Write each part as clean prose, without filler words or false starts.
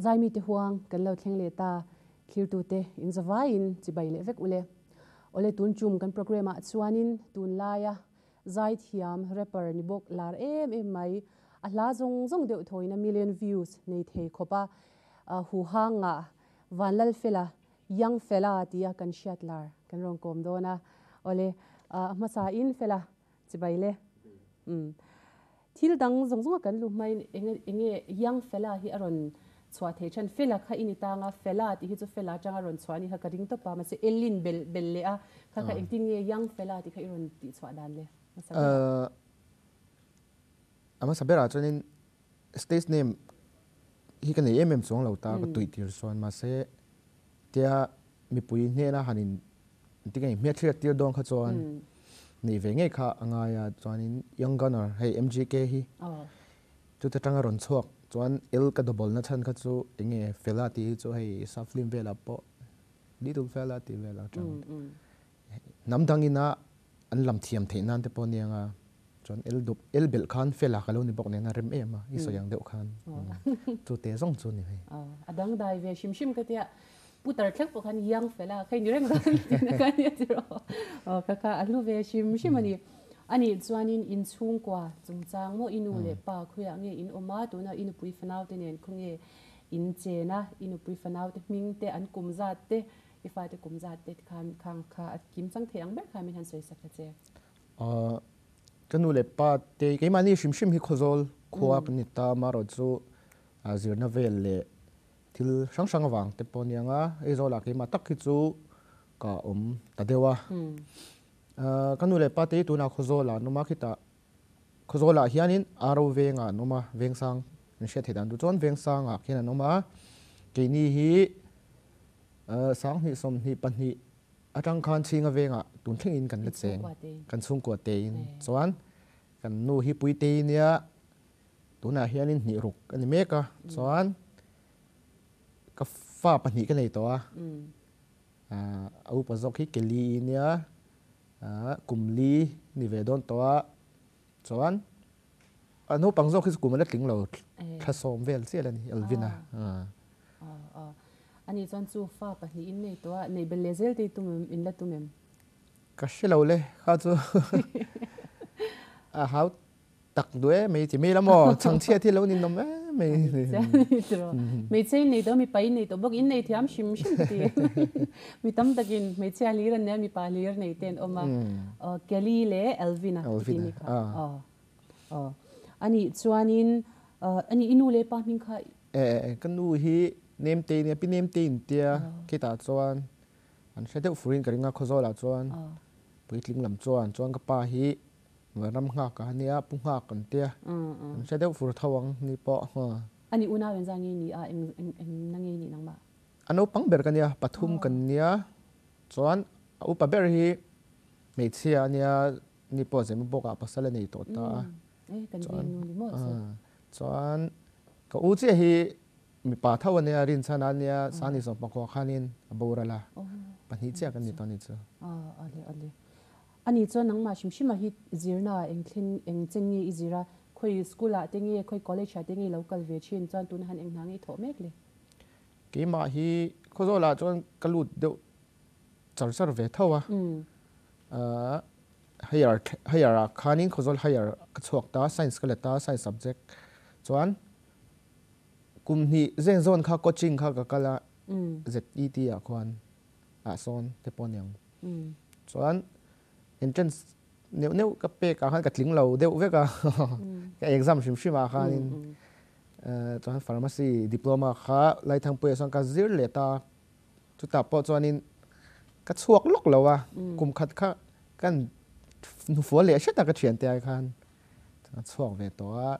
Zaimite huang kan lo thleng leh ta, thlirtute in zavaiin chibai leh vek ule. Awle tun tum kan programme ah chuanin tunlaia zaithiam rapper ni bawk lar em em mai, a hla zawng zawng deuh thawina million views nei thei khawpa huhanga Vanlalfela Young Fella tia kan hriat lar kan rawn kawm dawn a. Awle, a hmasa in Fela chibai le. Umm. Thil dang zawng zawnga kan lu hmain eng enge Young Fella hi a rawn chhuah thei than. Fela kha i ni tang a, Fella tih hi chu Fela atanga rawn chhuah a ni kha ka ring tawp a, mahse Elin bel bel leh a, kha kha engtin nge Young Fella tih kha i rawn tih chhuah dan le hmasa berah? A hmasa berah chuanin Stage name hi ka nei em em chuang lo ta ka tuih tir chuan mahse tia mipui hnena han in ti nge hmel thliat tir dawn kha chuan nei ve ngei kha a ngai a chuanin Young Gunner hei MGK hi chuta tanga rawn chhuak chuan L ka double na chhan kha chu enge Fela tih hi chu hei sap film velah pawh Little Fela tih velah atang Hnam dangina an lam thiam theih nan te pawh aniang a, chuan el dup el belh khan fela ka lo ni bawk nen a rem em a, i sawi ang deuh khan chu te zawng chu ni mai. A dang dai ve hrim hrim ka tia, putar thleng pawh khan young fela kha i ni reng dawn tihna kha ania tiraw. Aw ka kha a hlu ve hrim hrim a ni. Anih chuanin inchhungkua chungchang maw i nu leh pa khawiah nge in awm a, tuna i nupui fanau te nen khawnge in chen a, i nupui fanau te hming te an kum zat te I fate kum zat te khan khang kha a kim chang thei ang ber kha min han sawi sak ta che. Ka nu leh pa te keimahni hrim hrim hi Khawzawl khua kan ni ta amaherawh chu zirna vel leh thil hrang hrang avang te pawh aniang a, Aizawlah keimah tak hi chu ka awm ta deuh a. Ka nu leh pa te hi tunah Khawzawlah an awm a, khitah Khawzawlah hianin Aro vengah an awm a, Vengsang an hriat theih dan tur chuan Vengsangah khian an awm a, keini hi 2022 atang khan Chhinga vengah tun thlengin kan la cheng, kan chhungkua tein chuan kan nu hi Puitei nia tunah hianin hnih ruk a ni mek a, chuan ka fa pahnih ka nei tawh a, a upa zawk hi Kelly nia kum li ni ve dawn tawh a, chuan a naupang zawk hi chu kum a la tling lo thla sawm vel chiah la ni Alvin-a. Ani chuan chu fa pahnih in nei tawh a, nei bel leh zel te i tum em, in la tum em? Ka hre lo le, kha chu a hau tak duh em mai ti mai la maw, chhangchhiat hi lo ninawm em mai. Hmeichhe in nei tawh, mipa in nei tawh bawk, in nei thiam hrim hrim ka ti. Mi tam takin hmeichhia hlir an nia, mipa hlir nei te an awm a. Kelly leh Alvin-a ti ni kha. Anih chuanin, ani i nu leh pa hming kha Eh, ka nu hi Nemtei nia, Pi Nemtei in tia khitah chuan an hre deuh furin ka ring a, Khawzawlah chuan puitling lam chuan, chuan ka pa hi ram nghak a nia, Pu Nghak an tia, an hre deuh fur tho ang ni pawh. Ani unau engzah nge ni a, eng eng na nge ni nangmah? A naupang ber ka nia, pathum kan nia, chuan a upa ber hi hmeichhia a nia, ni pawh Zemabawkah pasal a nei tawh ta a. Chuan, chuan ka u chiah hi mipa tho a nia, rinchhan a nia, Sani Zawmpakua khanin a boral a, pahnih chiah kan ni tawh a ni chu. Ale ale. Ani chuan nangmah hrim hrim a hi zirna ah eng thlen eng chen nge i zir a, khawi school ah te nge, khawi college ah te nge i lo kal ve thin, chuan tuna han eng hna nge i thawh mek le? Keimah hi Khawzawlah chuan ka lut deuh char char ve tho a. Higher higher ah khanin Khawzawl higher ka chhuak ta, science ka let a, science subject chuan kum hnih zeng zawn kha coaching kha ka kal a, ZET ah khuan ah sawn te pawh aniang. Chuan entrance neuh neuh ka pek ah khan ka tling lo deuh vek a, ka exam hrim hrim ah khanin chuan pharmacy diploma kha Laithangpuiah sawn ka zir leh ta. Chutah pawh chuanin ka chhuak lawk lo a, kum khat kha kan hnufual leh hret a ka thiante ai khan ka chhuak ve tawh a.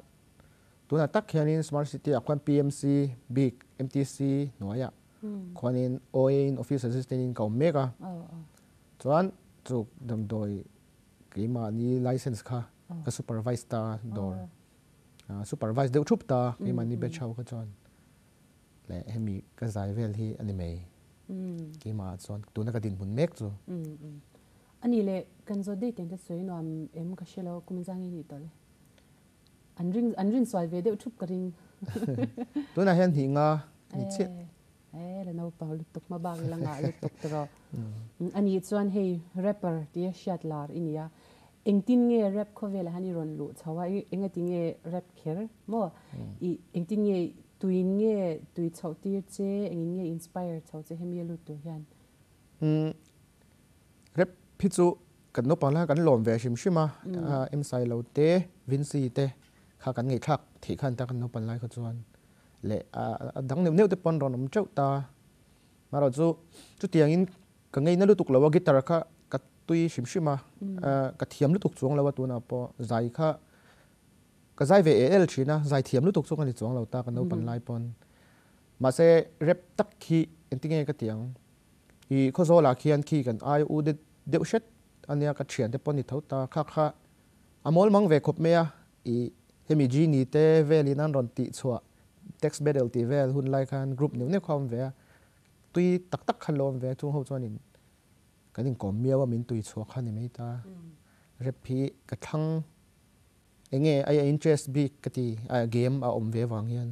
Tunah tak hianin Smart City ah khuan PMC bik MTC hnuaiah khuanin OA in Office Assistant in ka awm mek a. Chuan chu damdawi keimahni license kha ka supervise ta dawr supervise deuh thup ta keimahni batch ho kha chuan. Leh hemi ka zai vel hi a ni mai. Keimah ah chuan tuna ka dinhmun mek chu. Ani leh kan zawt daih ten ka sawi nuam em ka hre lo kum zang i nih tawh le. An ring an rin sual ve deuh thup ka ring. Tunah hian hnih nga Ni chiah. Eh, la naupang lutuk hma bak ila ngah lutuk tawh. Ani chuan hei rapper tia hriat lar i nia. Engtin nge rap khawvelah hian i rawn luh chho a, engati nge rap kher maw? I engtin nge tuin nge tui chhoh tir che, engin nge inspire chho che hemi a lut tur hian? Rap hi chu kan naupang lai kan lawm ve hrim hrim a, Msailo te, Vincy te kha kan ngaihthlak theih khan ta kan naupang lai kha chuan. Leh a dang neuh neuh te pawn rawn awm teuh ta. Marawh chu chutiangin ka ngeina lutuk lo a, guitar kha ka tui hrim hrim a, ka thiam lutuk chuang lo a tunah pawh zai kha ka zai ve el el thin a, zai thiam lutuk chu ka ni chuang lo ta ka naupan lai pawn. Mahse rap tak hi engtinge ka ti ang, i Khawzawlah khian khi kan ai u deuh hret ania ka thiante pawn ni tho ta, kha kha a mawl mang ve khawp mai a, i hemi Genie te velin an rawn tih chhuah text battle tih vel hun lai khan group neuh neuh kha a awm ve a, tui tak tak kha lo awm ve a, chung ho chuanin kan inkawm miau a min tui chhuah kha ni mai ta. Rap hi ka thlang enge a interest bik ka ti a game a awm ve vang hian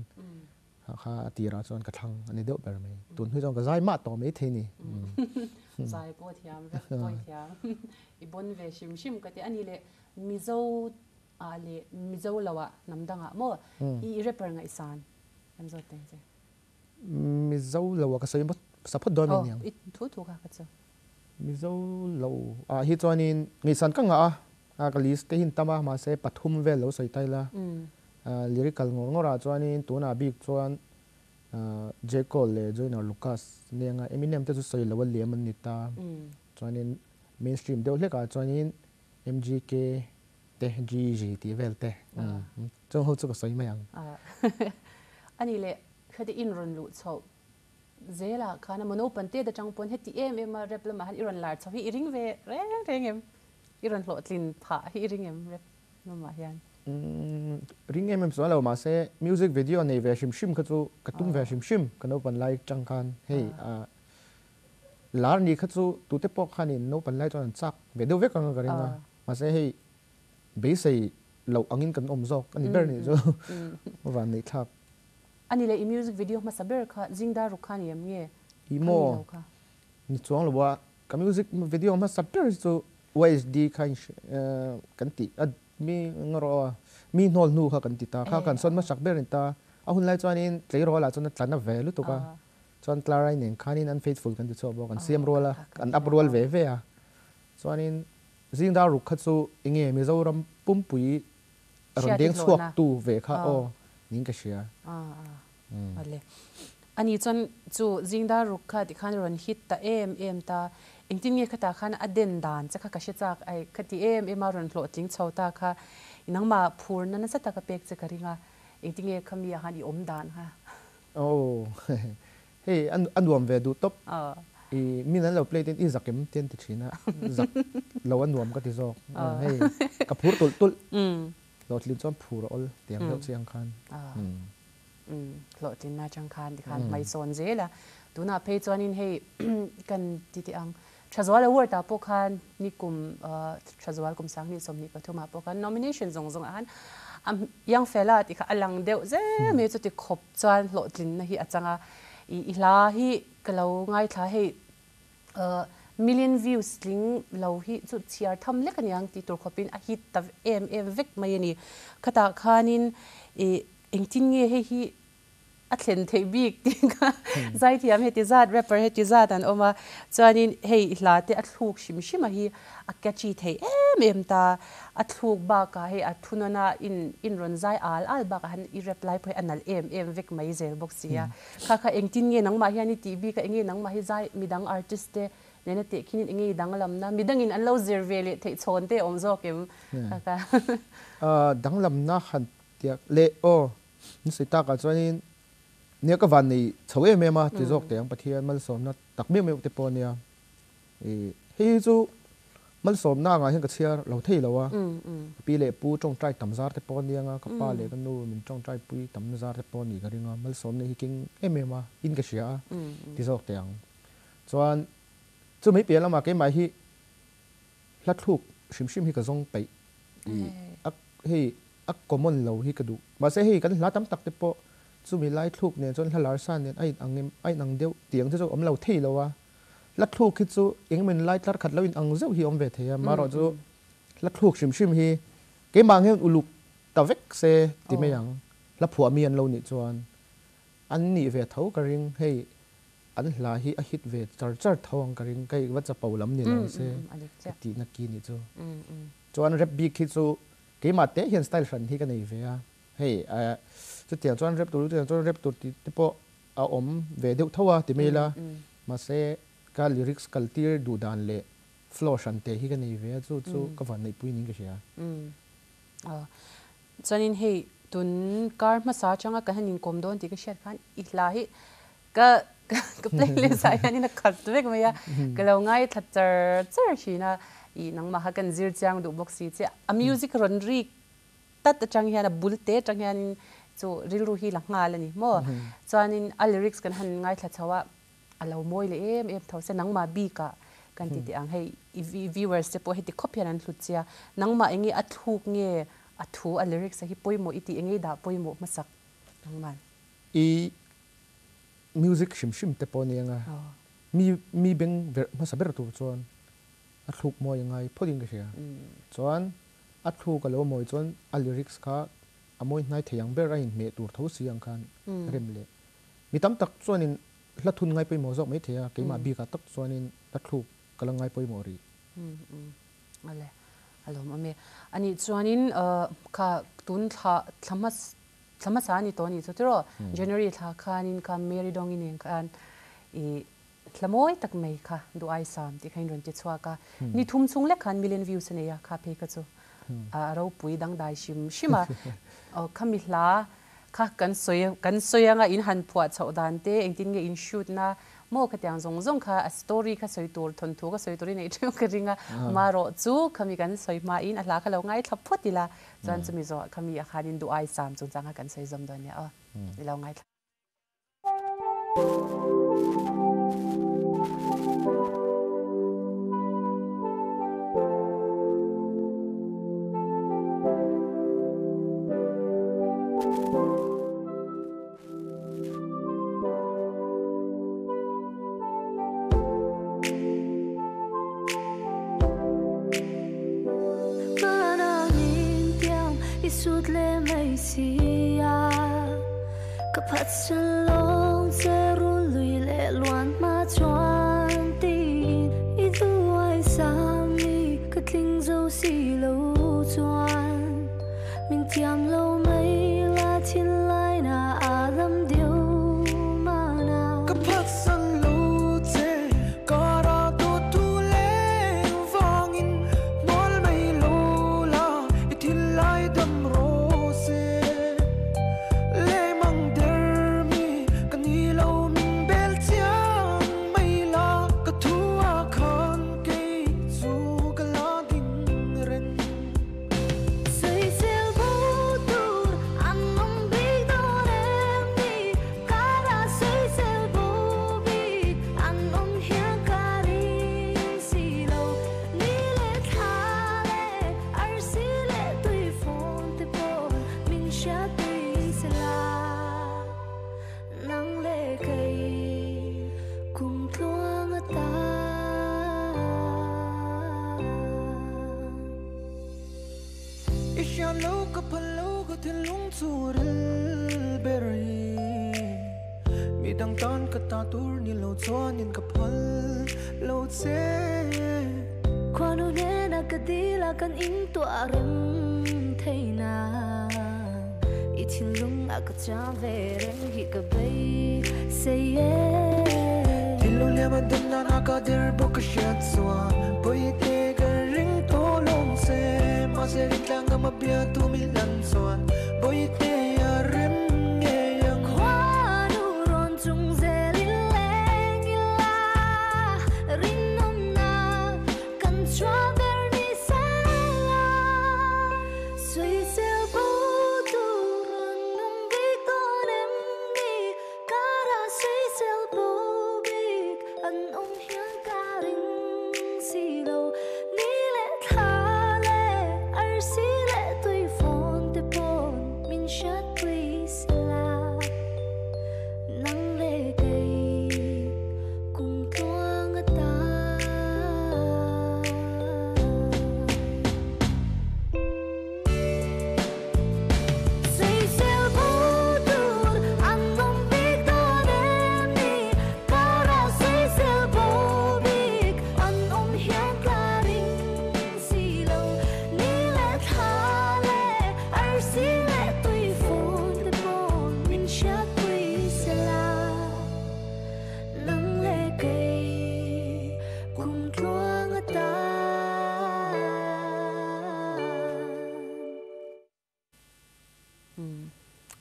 kha a tirah chuan ka thlang a ni deuh ber mai. Tun hnu chuan ka zai mah tawh mai thei ni. Zai pawh thiam, rap pawh i thiam. I bon ve hrim hrim ka ti a ni le Mizo ah leh Mizo lo ah hnam dang ah maw i rapper ngaihsan kan zawt teng che. Mizo lo ah ka sawi sa phawt dawn aniang. I thu thu kha ka chu. Mizo lo ah hi chuanin ngaihsan ka ngah a, ka list te hi an tam a mahse pathum vel lo sawi ta ila. Lyrical ngawr ngawr ah chuanin tunah bik chuan J Cole leh Joyner Lucas nia Eminem te chu sawi lo a liam an ni ta. Chuanin mainstream deuh hlek ah chuanin MGK te GG tih vel te chung ho chu ka sawi mai ang. Ani leh heti in rawn luh chhoh zelah khan a naupang te atang pawn heti em em a rap lamah hian i rawn lar chho hi i ring ve reng reng em? I rawn hlawhtlin phah hi i ring em rap lamah hian? Ring em em chuan lo mahse music video nei ve hrim hrim kha chu ka tum ve hrim hrim ka naupang lai tang khan hei lar ni kha chu tute pawh khanin naupang lai chuan an chak ve deuh vek ang a ka ring a mahse hei beisei loh angin kan awm zawk a ni ber nih chu van neih thlak. A ni leh i music video hmasa ber kha Zingdar ruk kha ni em nge? I maw? Ni chuang lo a, ka music video hmasa ber chu YHD kha kan tih a mi ngarawh a mi hnawl hnu kha kan ti ta kha kan sawn hmasak ber a ni ta a hun lai chuanin tleirawl ah chuan a tla na ve lutuk a chuan Clara nen khanin Unfaithful kan ti chhuak bawk an siam rual a an up rual ve ve a chuanin Zingdar ruk kha chu enge Mizoram pumpui rawn deng chhuak tu ve kha aw niin ka hria. Awle. Ani chuan chu Zingdar ruk kha tikhan rawn hit ta em em ta. Engtin nge khatah khan a den dan che kha ka hre chak ai kha ti em em a rawn hlawhtling chho ta kha i nangmah phurna nasa taka pek che ka ring a. Engtin nge khami ah khan i awm dan kha? Aw hei a nuam ve duh tawp i min an lo play ten i zak em te an ti thin a zak lo a nuam ka ti zawk hei ka phur tulh tulh hlawhtlin chuan phur a awl tiang deuh chiang khan hlawhtlin na chang khan tikhan hmaisawn zel a tunah phei chuanin hei kan ti teh ang Thazual award ah pawh khan nikum Thazual kum 2023 ah pawh khan nomination zawng zawng ah khan a young fella tih kha a lang deuh zel mai chuti khawp chuan hlawhtlinna hi a chang a i hla hi ka lo ngaithla hei million views tling lo hi chu chhiar tham lek aniang tih tur khawpin a hit ta em em vek mai a ni khatah khanin i engtin nge hei hi a thlen theih bik tih kha zaithiam heti zat rapper heti zat an awm a chuanin hei hla te a thluk hrim hrim a hi a catchy thei em em ta a thluk bakah hei a thunawn a in in rawn zai al al bakah han i rap lai pawh hi a nalh em em vek mai zel bawk si a kha kha engtin nge nangmah hian i tih bik a enge nangmah hi zai midang artist te nena teh khinin enge i danglamna midangin an lo zir ve leh theih chhawn te awm zawk em kha kha. Danglamna han tiak leh aw Ni sawi takah chuanin nia ka van nei chho em em a ti zawk teh ang Pathian malsawmna tak meuh meuh te pawh ania. I hei hi chu malsawmna angah hian ka chhiar lo thei lo a, ka pi leh pu tawngtai tam zar te pawh ania nga, ka pa leh ka nu min tawngtai pui tam zar te pawh ni ka ring a, malsawmna hi keng em em a in ka hria a ti zawk teh ang. Chuan chumi piah lamah keimah hi hla thluk hrim hrim hi ka zawng peih i a hei a common lo hi ka duh. Mahse hei kan hla tam tak te pawh Chumi lai thluk nen chuan hla lar san nen a in ang em a in ang deuh tiang te chu awm lo thei lo a. Hla thluk hi chu engemaw lai tlar khat lo in ang zeuh hi a awm ve thei a, marawh chu hla thluk hrim hrim hi keimah ang hian uluk ta vek se ti mai ang. Hla phuah mi an lo nih chuan an nih ve tho ka ring, hei an hla hi a hit ve char char tho ang ka ring, ka va chapo lam ni lo se ka tihna ki nih chu. Chuan rap bik hi chu keimah te hian style hran hi ka nei ve a, hei chutiang chuan rap tur chutiang chuan rap tur tih te pawh a awm ve deuh tho a ti mai ila, mahse ka lyrics kal tir duh dan leh flow hran te hi ka nei ve a, chu chu ka van neihpui niin ka hria. Chuanin hei tun kar hmasa atanga kan han inkawm dawn tih ka hriat khan i hla hi ka ka playlist ah hianin a khat vek mai a, ka lo ngaithla char char thin a, ih nangmah kha kan zir chiang duh bawk si che a music rawn rik tat atang hian a bul te atang hianin chu rilru hi la nghal a ni maw? Chuanin a lyrics kan han ngaithla chho a, a lo mawi leh em em tho se nangmah bikah kan ti teh ang hei i viewers te pawh heti khawp hian an hlut chia nangmah enge a thluk nge a thu a lyrics a hi pawimawh i tih enge i dah pawimawh hmasak nangman. I music hrim hrim te pawh nia nga mi mi beng verh hmasa ber tur chuan a thluk mawi a ngai phawt in ka hria chuan a thluk a lo mawi chuan a lyrics kha a mawi hnai thei ang ber a inhmeh tur tho si ang khan rem leh Mi tam tak chuanin hla thun ngai pawimawh zawk mai thei a, keimah bikah tak chuanin hla thluk ka la ngai pawimawh rih. Awle, a lawmawm e. Anih chuanin kha tun thla thla thla hmasa a ni tawh a nih chu tiraw? January thla khanin kha Mary Dawngi nen khan i hla mawi tak mai kha duh ai sam tih kha in rawn ti chhuak a. Ni thum chhung lek khan million views a nei a, kha phei kha chu a ropui dangdai hrim hrim a. Khami hla Kha kan sawi kan sawi anga in han phuah chhoh dan te engtin nge in shoot na maw khatiang zawng zawng kha a story kha sawi tur thawnthu kha sawi tur i neih theuh ka ring a marawh chu khami kan sawi hma in a hla kha lo ngaithla phawt ila chuan chumi zawh khami a khan in duh ai sam chungchang kha kan sawi zawm dawn nia aw i lo ngaithla.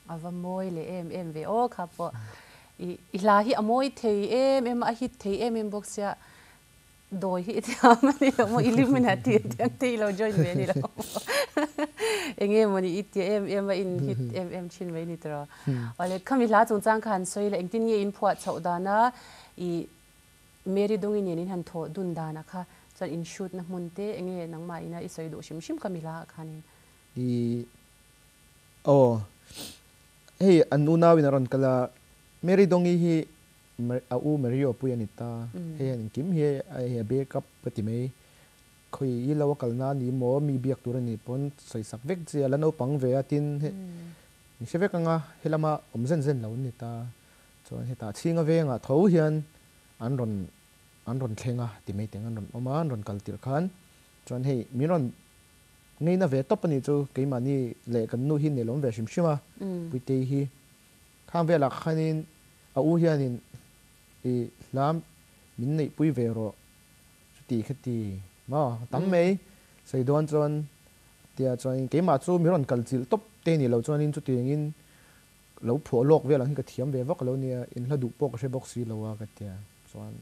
A va mawi leh em em ve aw kha pawh. I i hla hi a mawi thei em em a, a hit thei em em bawk sia dawi hi i thiam a ni lo maw, Illuminati a tiang te i lo join ve a ni lo maw. Enge mawni i tia em em a in hit em em thin mai ni tawh. Awle khami hla chungchang kha han sawi la engtin nge in phuah chhoh dana i Mary Dongi nen in han thawh dun danah kha chuan in shoot na hmun te enge nangmah ina i sawi duh hrim hrim khami hla ah khanin. I Aw, hei an unau in a rawn kal a, Mary Dongi hi a u Mario pui a ni ta, hei an engkim hi hei a back up ka ti mai, khawi i lo a kalna a ni maw mi biak tur a nih pawn sawi sak vek chi a la naupang ve a tin hei min hre vek anga helama awm zen zen lo an ni ta, chuan hetah chhinga vengah tho hian an rawn an rawn thleng a ti mai teng an rawn awm a an rawn kal tirh khan chuan hei min rawn Ngeina ve tawp a nih chu keimahni leh kan nu hi nelawm ve hrim hrim a, Puitei hi. Khang velah khanin a u hianin i hla min neihpui ve rawh chuti khati maw tam mai sawi dawn chuan tia chuanin keimah chu min rawn kal chilh tawp te nih loh chuanin chutiangin lo phuah lawk vel ang hi ka thiam ve vak lo nia, inhla duh pawh ka hre bawk si lo a ka tia chuan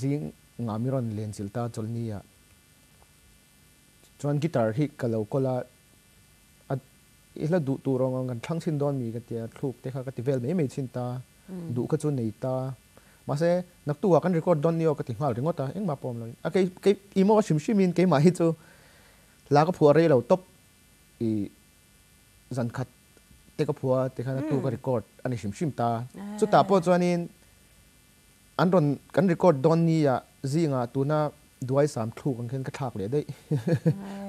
zingah min rawn len chilh ta chawlhni ah. Chuan guitar hi ka lo kawl a, a i hla duh tur ang kan thlang chhin dawn mi ka tia, thluk te kha ka ti vel mai mai chhin ta, duh kha chu nei ta. Mahse naktukah kan record dawn ni aw ka ti nghal ringawt a, engmah pawh awm lo in. A kei kei i maw hrim hrim in keimah hi chu hla ka phuah rei lo tawp i zan khat te ka phuah a tikhan a tu ka record a ni hrim hrim ta. Chutah pawh chuanin An rawn kan record dawn ni ah zingah tuna duai sam thluk ang khian ka thlak leh daih.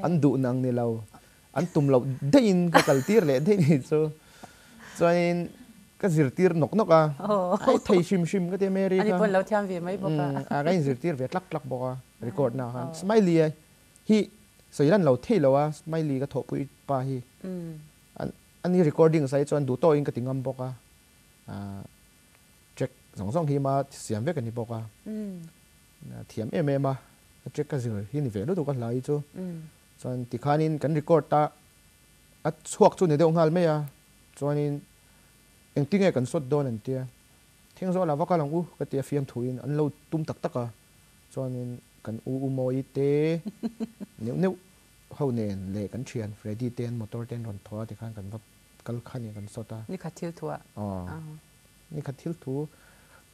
An duh nang ni lo. An tum loh daih in ka kal tir leh daih ni chu. Chuanin ka zirtir nawk nawk a. Ai thei hrim hrim ka tia Mary kha. Ani pawn lo thiam ve mai bawk a. A ka inzirtir ve tlak tlak bawk a record na khan. Smiley hi sawi lan lo thei lo a Smiley ka thawhpui pa hi. Ani recording sai chuan duh tawhin ka ti ngam bawk a. Track zawng zawng hi ma siam vek a ni bawk a, thiam em em a, track ka zir hi ni ve lutuk a hla hi chu. Chuan tikhanin kan record a, a chhuak chu ni deuh nghal mai a, chuanin engtinge kan sawt dawn an tia, Thengzawla va kal ang u ka tia fiamthuin an lo tum tak tak a, chuanin kan u U Mawi te neuh neuh ho nen leh kan thian Freddy te an motor te an rawn thaw a tikhan kan va kal kha ni kan sawt a. Nikhat thil thuah. Aw. Nikhat thil thu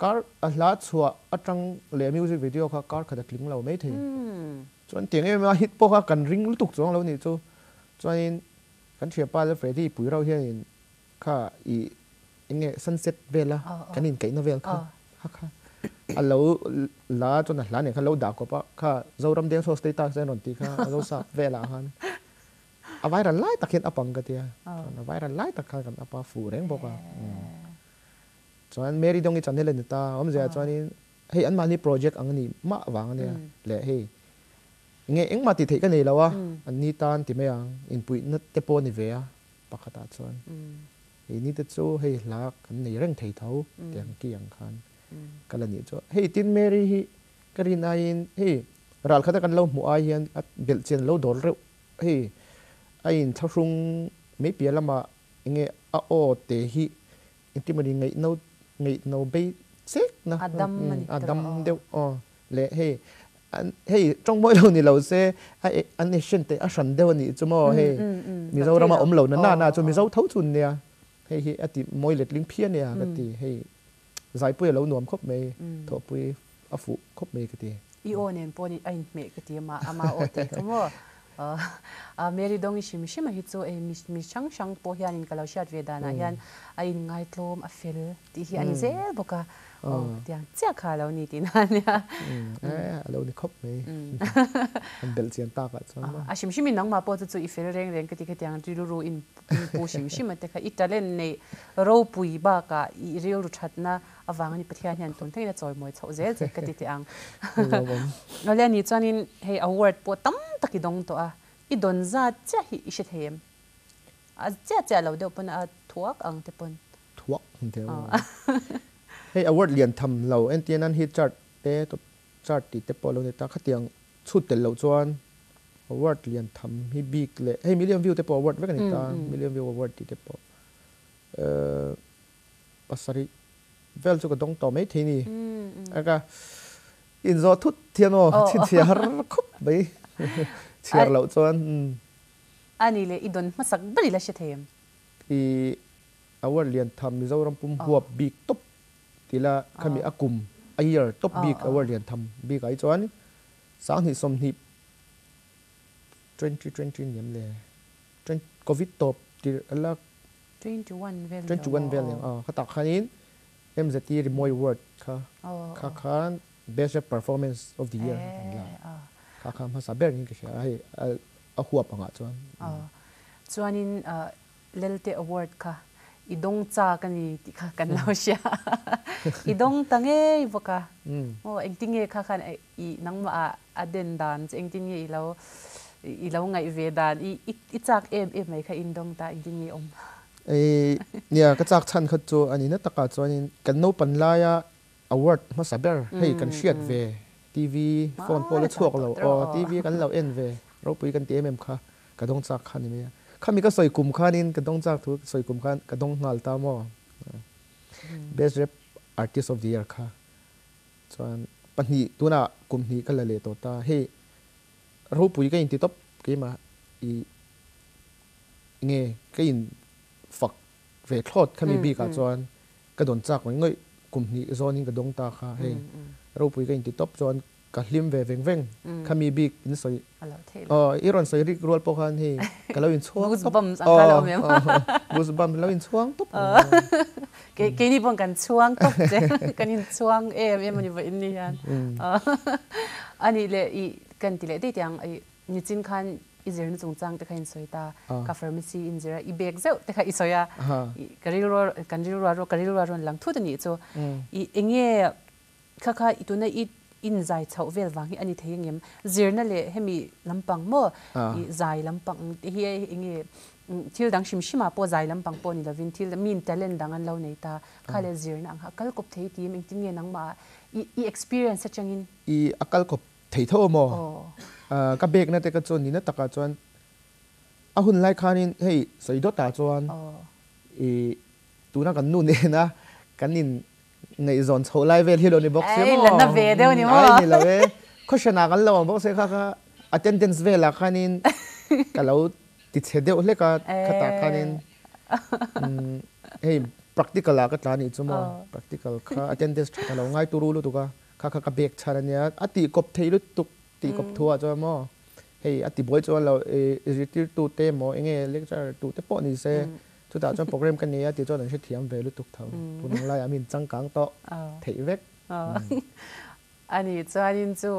kar a hla chhuah atang leh music video kha kar khat a tling lo mai thei. Chuan tiang em em a hit pawh kha kan ring lutuk chuang lo nih chu. Chuanin kan thianpa leh Freddy pui rauh hianin kha i eng nge sunset vela kan inkaihna vel kha kha kha a lo la chuan a hla nen khan lo dah kawp a kha Zoram Dengsaw status te an rawn tih kha a zo sap velah khan A viral lai tak hian up ang ka tia. Chuan a viral lai tak khan kan up a, fuh reng bawk a. Chuan Mary Dongi channel a ni ta, awmzia chuanin hei anmahni project ang a ni mah vang a nia. Leh hei enge engmah tih theih ka nei lo a, an ni tan ti mai ang, inpuihna te pawh a ni ve a pakhatah chuan. Hei ni te chu hei hla kan nei reng thei tho tiang ki ang khan ka la nih chu. Hei tin Mary hi ka rin aiin hei ral khata kan lo hmuh ai hian a belhchian a lo dawl reuh. Hei a inthlahrung mai piah lamah enge a aw te hi engtin mawni ngaihno ngaihno bei chek na A dam a ni a dam deuh aw leh hei an hei tawng mawi lo ni lo se a an accent te a hran deuh a nih chu maw hei Mizorama awm lo na na na chu Mizo tho chu nia hei hi a ti mawi letling phian nia ka ti hei Zaipui a lo nuam khawp mai thawhpui a fuh khawp mai ka ti. I aw nen pawh a inhmeh ka ti ama ama aw teh chu maw. Mary Dongi hrim hrim a hi chu ei mi hrang hrang pawh hianin ka lo hriat ve danah hian a inngaitlawm a fel tih hi a ni zel bawk a. Aw tiang chiah kha a lo ni tihna a nia. A lo ni khawp mai. An belh chian takah chuan maw. A hrim hrimin nangmah pawh chu chu i fel reng reng ka ti khatiang rilru in pu hrim hrim a te kha i talent neih ropui bakah i rilru thatna avang ani Pathian hian tun thlengin a chawimawi chhoh zel che ka ti teh ang. Awle ani chuanin hei award pawh tam tak i dawng tawh a, i dawn zat chiah hi i hre thei em? A chiah chiah lo deuh pawn a thuak ang te pawn. Thuak ang te aw. Hei award lian tham lo entir nan hi chart te top chart tih te pawh a lo ni ta khatiang chhut tel loh chuan award lian tham hi bik leh hei million view te pawh award vek a ni ta million view award tih te pawh. Pasarih vel chu ka dawng tawh mai thei ni. Aka inzawh thut thian aw chhinchhiah har khawp mai chhiar loh chuan. Ani leh i dawn hmasak ber i la hre thei em? I award lian tham Mizoram pum huap bik tawp tila khami a kum a year tawp bik award lian tham bik ah hi chuan 2020 2020 niam le covid tawp tirh ala 21 vel 21 vel niang aw khatah khanin MZT Rimawi Award kha kha khan Best Rap Performance of the Year an la kha kha hmasa ber niin ka hria a hei a huap angah chuan. Chuanin Lelte Award kha i dawng chak a ni tih kha kan lo hria i dawng ta ngei bawk a aw engtinge kha khan i nangmah ah a den dan chu engtin nge i lo i lo ngaih ve dan i i chak em em mai kha in dawng ta engtin nge i awm? I nia ka chak chhan kha chu a ni na takah chuanin kan naupan laia award hmasa ber hei kan hriat ve TV phone pawh la chhuak lo aw TV kan lo en ve ropui kan ti em em kha ka dawng chak kha ni mai a khami ka sawi kum khanin ka dawng chak thu ka sawi kum khan ka dawng nghal ta maw best rap artist of the year kha Chuan pahnih tunah kum hnih ka la leh tawh ta. Hei ropui ka inti tawp keimah i nge ka in fak ve thlawt khami bikah chuan ka dawn chak mai ngawih kum hnih zawnin ka dawng ta kha hei ropui ka inti tawp chuan ka hlim ve veng veng khami bik in sawi aw i rawn sawi rik rual pawh khan hei ka lo inchhuang tawp aw goosebumps lo inchhuang tawp Keini pawh kan chhuang tawp che, kan inchhuang em em a ni vawiin ni hian. A nih leh i kan ti leh daih teh ang, i nichin khan i zirna chungchang te kha in sawi ta, ka pharmacy in zir a, i bag zeuh te kha i sawi a, ka rilru kan rilru a ka rilru a rawn lang thut a nih chu. I enge kha kha i tuna i inzai chhoh vel vang hi a ni thei angem? Zirna leh hemi lampang maw i zai lampang te hi enge thil dang hrim hrim ah pawh zai lampang pawh ni lovin thil min talent dang an lo nei ta kha leh zirna ang kha a kal kawp thei tih engtin nge nangmah ah i i experience atangin? I a kal kawp thei tho maw? Ka bekna te ka chuan nihna takah chuan a hun lai khanin hei sawi dawtah chuan i tuna kan nu nena kan in Ngaihzawn chhoh lai vel hi lo ni bawk sia maw? Ei, la na ve deuh ni maw? Ai ni lo e. Question ah kan lo awm bawk sia kha kha attendance velah khanin ka lo ti chhe deuh hlek a khatah khanin hei practical ah ka tla nih chu maw? Practical kha attendance tha ka lo ngai turu lutuk a, kha kha ka bag chhan ania a tih kawp thei lutuk tih kawp thu ah chuan maw hei a ti buai chuan lo zirtirtu te maw enge lecturer tu te pawh ni se Chutah chuan program ka nei a tih chuan an hrethiam ve lutuk tho. Tun ang laiah min changkang tawh theih vek. A ni chuanin chu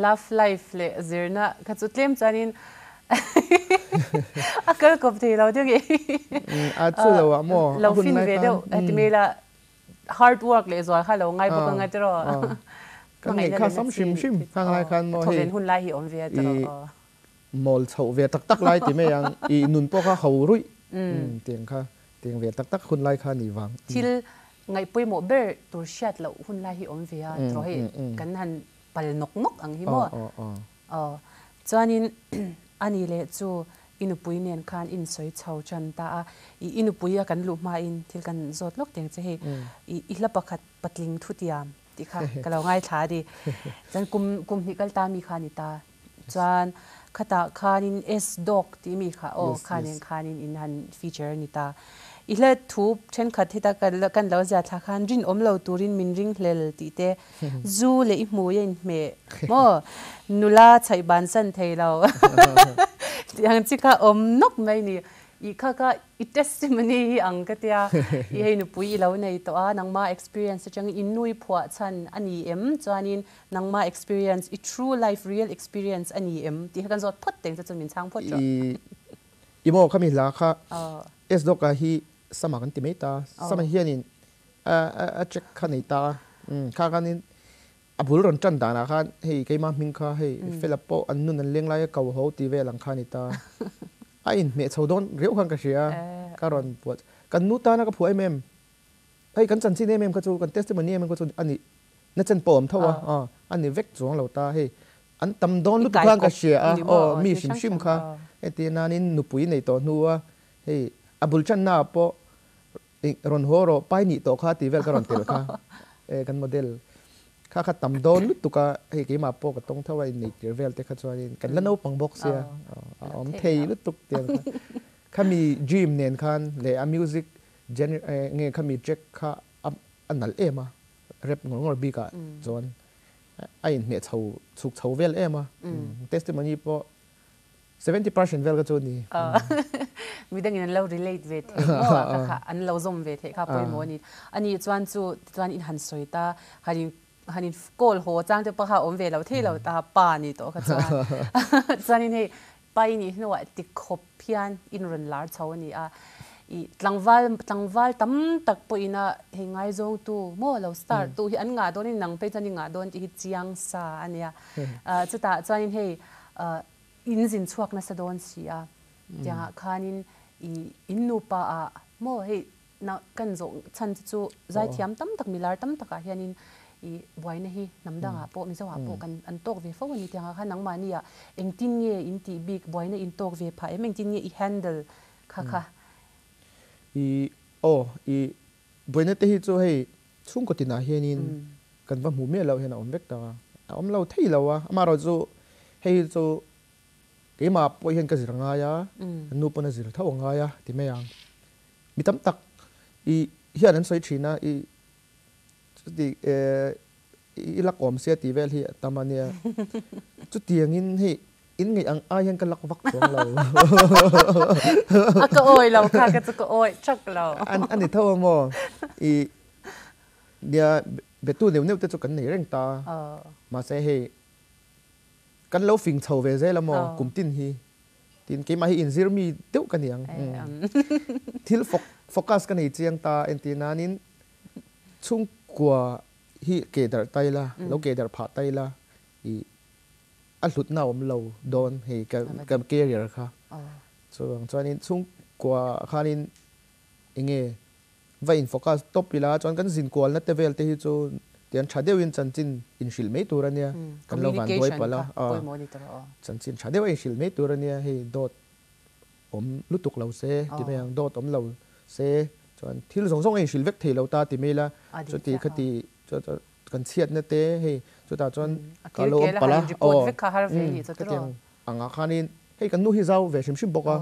love life leh zirna kha chu tlem chuanin a kal kawp thei lo deuh nge. A chu lo ah maw a hun lai khan. Lo fin ve deuh heti mai la hard work leh zual kha lo ngai bawk anga tiraw. Kan ngaih kha sam hrim hrim khang lai khan maw hei. Thawven hun lai hi awm ve a tiraw. Mawl chhoh ve tak tak lai ti mai ang, i nun pawh kha ho ruih tiang kha, tiang ve tak tak hun lai kha ni vang. Thil ngaihpawimawh ber tur hriat loh hun lai hi awm ve a, tiraw hei kan han pal nawk nawk ang hi maw? Aw, chuanin ani leh chu i nupui nen khan in sawi chho tan ta a, i nupui a kan luh hmain thil kan zawt lawk teng che hei, i hla pakhat patling thutiam tih kha ka lo ngaithla a ni, chuan kum kum hnih kal ta mi kha a ni ta. Chuan khatah khanin S-Dog tih mi kha aw khanin khanin in han feature a ni ta. I hla thu thenkhat heta kan lo ziah thla khan rinawm lo turin min ring hlel tih te, zu leh i hmui a inhmeh maw, nula chhaih bansan thei lo tih ang chi kha awm nawk mai ni. I kha kha i testimony hi ang ka tia, i hei nupui i lo nei tawh a, nangma experience atangin i nui phuah chhan a ni em? Chuanin Nangmah experience, i true life real experience a ni em? Tih kha kan zawt phawt teng che chuan min chhang phawt rawh. I i maw khami hla kha S-Dog-a hi Sama kan ti mai ta. Sama hianin a a track kha nei ta a. Kha khanin a bul rawn tan danah khan hei keimah hming kha hei fela pawh an nun an leng laia ko ho ti vel ang kha a ni ta. A inhmeh chho dawn riauh khan ka hria a, ka rawn puah. Kan nu tana ka phuah em em. Hei kan chanchin em em kha chu kan testimony em em kha chu a nih na chen pawh a awm tho a, a ni vek chuang lo ta hei an tam dawn lutuk khan ka hria a, aw mi hrim hrim kha heti nanin nupui nei tawh hnu a hei a bul channa ah pawh Rawn haw rawh, pai nih tawh kha tih vel ka rawn tel kha. E kan model kha kha tam dawn lutuk a, hei keimah pawh ka tawng tho a inneih tir vel te kha chuanin kan la naupang bawk sia, a awm thei lutuk tiang kha. Khami dream nen khan leh a music genre nge khami track kha a nalh em a, rap ngawr ngawr bikah chuan a inhmeh chho chhuk chho vel em a, testimony pawh 70% vel ka chu ni. Midangin an lo relate ve thei maw a kha kha an lo zawm ve theih kha pawimawh a ni. Ani chuan chu tichuan in han sawi ta han in han in call haw chang te pawh kha awm ve lo thei lo ta pa ni tawh kha chuan chuanin hei pa i nih hnuah ti khawp hian in rawn lar chho a ni a. I tlangval tlangval tam tak pawhin a hei ngaizawngtu maw lo star tu hi an ngah dawnin nang phei chuan i ngah dawn tih hi chiang sa a nia. Chutah chuanin hei In zin chhuak nasa dawn si a, tiangah khanin i in nupa ah maw hei na kan zawh chhan che chu zaithiam tam tak milar tam takah hianin i buaina hi hnam dangah pawh Mizo ah pawh kan an tawk ve fo a ni tiangah khan nangmahni ah engtin nge in tih bik buaina in tawk ve phah em engtin nge i handle kha kha. I aw i buaina te hi chu hei Chhungkaw tinah hianin kan va hmuh miah loh hian a awm vek tak a, a awm lo thei lo a, amaherawhchu hei hi chu keimah pawh hian ka zir ngai a, kan nu pawn a zir tho a ngai a ti mai ang. Mi tam tak i hian an sawi thin a, i chuti i lak awm sia tih vel hi a tam a nia, chutiangin hei in ngaih ang ai hian ka lak vak chuang lo. A ka awi lo kha ka chu ka awi thak lo. A ni tho a maw? I nia betu neuh neuh te chu kan nei reng ta. Mahse hei kan lo fing chho ve zel a maw kum tin hi. Tin keimah hi inzir mi deuh ka ni ang. Thil focus ka nei chiang ta entir nanin chhungkua hi ke darh ta ila, lo ke darh phah ta ila i a hlutna a awm lo dawn hei ka ka career kha chuvang chuanin chhungkua khanin enge va in focus tawp ila chuan kan zinkualna te vel te hi chu tian tha deuhin chanchin inhrilh mai tur ania kan lo van duai palh a chanchin tha deuh a inhrilh mai tur ania hei dawt awm lutuk lo se ti mai ang dawt awm lo se chuan thil zawng zawng a inhrilh vek thei lo ta ti mai ila chuti khati Kan chhiatna te hei chutah chuan ka lo awm palh a, aw khatiang angah khanin hei kan nu hi zau ve hrim hrim bawk a,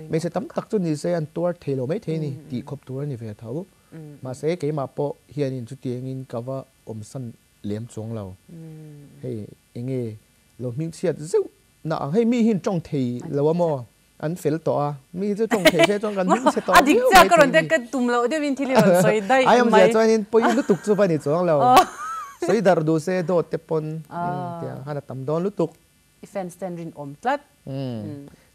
hmeichhe tam tak chu ni se an tuar thei lo maithei a ni tih khawp tur a ni ve tho. Mahse keimah pawh hianin chutiangin ka va awmsan lem chuang lo. Hei enge lo hmingchhiat zeuh na ang hei mi hi an tawng thei lo a maw? An fel tawh a, mi chu tawng thei se chuan kan hming chhe tawh viau mai thei ni. A dik chiah ka rawn ka tum loh deuhin thil i rawn sawi daih mai. Ai awmzia chuanin pawi lutuk chu va ni chuang lo. Sawi darh duh se dawt te pawn tiang khan a tam dawn lutuk. I fans ten rinawm tlat.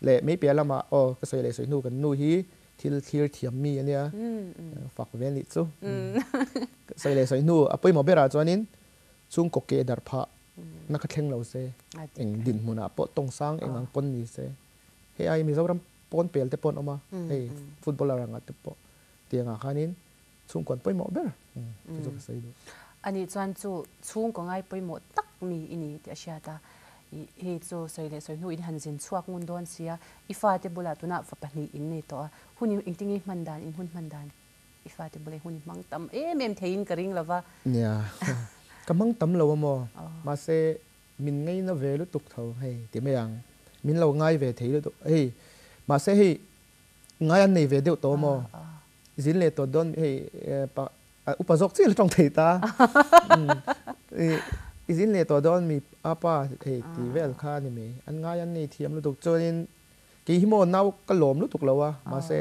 Leh mai piah lamah aw ka sawi leh sawi hnu kan nu hi thil thlir thiam mi a nia fak ve anih chu. Sawi leh sawi hnu a pawimawh berah chuanin chhungkaw ke darh phah na kha thleng lo se eng dinhmunah pawh tawng sang eng ang pawn ni se. Hei ai Mizoram pawn pel te pawh an awm a, hei footballer anga te pawh tiangah khanin chhungkaw an pawimawh ber chu chu ka sawi duh. Anih chuan chu chhungkaw ngai pawimawh tak mi i ni tih a hriat a, i hei chu sawi leh sawi hnu in han zin chhuak ngun dawn sia, i fate bulah tunah fa pahnih in nei tawh a, hun i engtin nge i hman dan, in hun hman dan i fate bulah i hun i hmang tam em em theiin ka ring lova. Nia, ka hmang tam lo a maw, mahse Min ngaina ve lutuk tho hei ti mai ang. Min lo ngai ve thei lutuk hei. Mahse hei ngai an nei ve deuh tawh maw? Zin leh tawh dawn hei pa upa zawk chiah la tawng thei ta. I zin leh tawh dawn mi apa hei ti vel kha a ni mai. An ngai an nei thiam lutuk chuanin kei hi maw nau ka lawm lutuk lo a mahse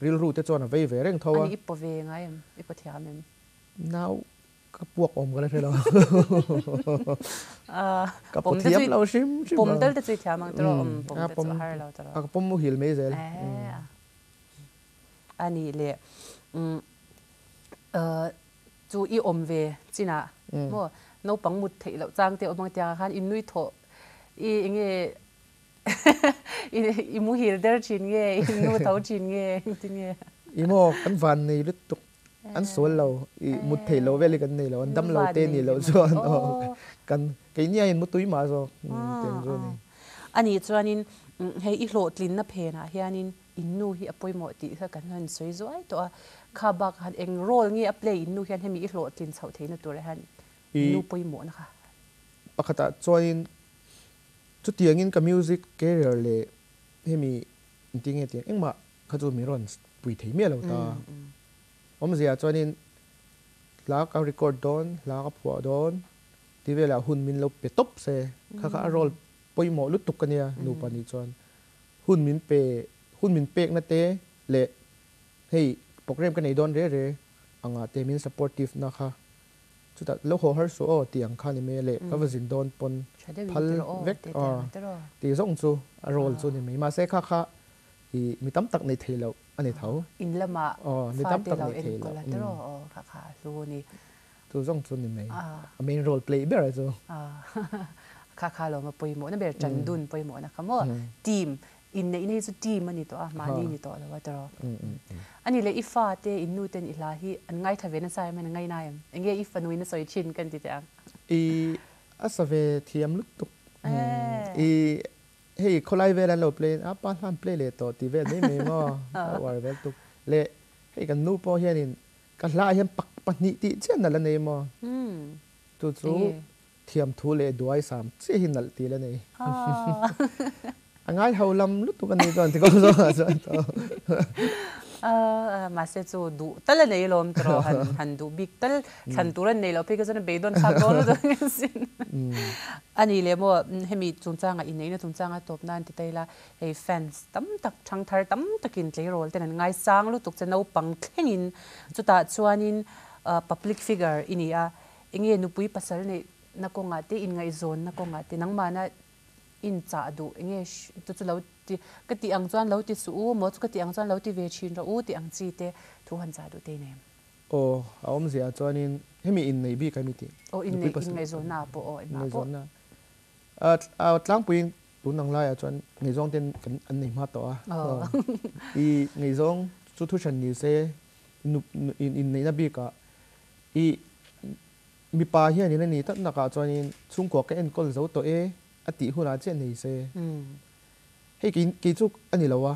rilru te chuan a vei ve reng tho a. Ani i paw ve ngai em? I paw thiam em? Nau Ka puak awm ka la hre lo. Ka pawm thiam lo hrim hrim. Pawm tel te chu i thiam ang tiraw? Awm pawm te chu a har lo tiraw? Ka pawm muhil mai zel. A nih leh chu i awm ve chinah maw naupang mut theih loh chang te awm ang tiangah khan i nui thawh i enge i muhil der thin nge i nu tho thin nge engtin nge? I maw kan van nei lutuk. An sual lo, i mut theih loh vel hi kan nei lo, an dam lo te nih loh chuan kan keini aiin mutui mah zawk tiang chu a ni. A nih chuanin Hei i hlawhtlinna phenah hianin in nu hi a pawimawh tih kha kan han sawi zuai tawh a, kha bakah khan eng role nge a play in nu hian hemi i hlawhtlin chhoh theihna turah hian in nu pawimawhna kha. Pakhatah chuanin chutiangin ka music career leh hemi engtin nge tiang engmah kha chu min rawn pui thei miah lo ta. Awmzia chuanin hla ka record dawn, hla ka phuah dawn tih velah hun min lo pe tawp se, kha kha a role pawimawh lutuk a nia nupa nih chuan hun min pe hun min pekna te leh hei program ka nei dawn re re anga te min supportive na kha chutah lo haw har suh aw tih ang kha ni mai a leh ka va zin dawn pawn phal vek tih zawng chu a role chu ni mai mahse kha kha i mi tam tak nei thei loh a ni tho in lamah fate lo enkawl a tiraw aw kha kha a hlu a ni. Chu zawng chu ni mai. A main role play ber a chu. Kha kha lawm a pawimawhna ber tan dun pawimawhna kha maw. Team inneihna hi chu team a ni tawh a, mahni ni tawh lo a tiraw. Ani leh i fa te in nu ten i hla hi an ngaithla ve nasa em an ngaina em? Enge i fanuin a sawi thin kan ti teh ang. I a sa ve thiam lutuk. I hei khawlai vel an lo play a pa hlan play leh tawh tih vel mai mai maw a uar vel tuk. Leh hei kan nu pawh hianin Ka hla ah hian pak pahnih tih chiah nalh a nei maw? Chu chu thiam thu leh duai sam chiah hi nalh tih la nei. A ngai ho lam lutuk a ni chuan ti kawng zawng ah chuan tawh. Mahse chu duh tal a nei alawm tiraw han han duh bik tal thlan tur an nei loh phei kha chuan a beidawn thlak dawn lutuk ang a sin. A ni leh maw hemi chungchanga inneihna chungchanga tawp nan ti ta ila Hei fans tam tak, thangthar tam takin tleirawl ten an ngaisang lutuk che naupang thlengin chutah chuanin public figure i ni a, enge nupui pasal neihna kawngah te inngaihzawnna kawngah te nangmahna inchah duh enge chu chu lo ti ka tih ang chuan lo ti suh u maw chu ka tih ang chuan lo ti ve thin rawh u tih ang chi te thu han chah duh te i nei em? Aw, a awmzia ah chuanin hemi inneih bik a mi tih? Aw, inneih inngaihzawnna ah pawh aw engmah pawh. Inngaihzawnna a tlangpuiin Tun ang laiah chuan ngaihzawng ten kan an nei hma tawh a. I ngaihzawng chu thu hran ni se inneihna bikah i mipa hianin a ni tak nakah chuanin chhungkua ka enkawl zo tawh e a tih hunah chiah nei se. Hei kei chu a ni lo a,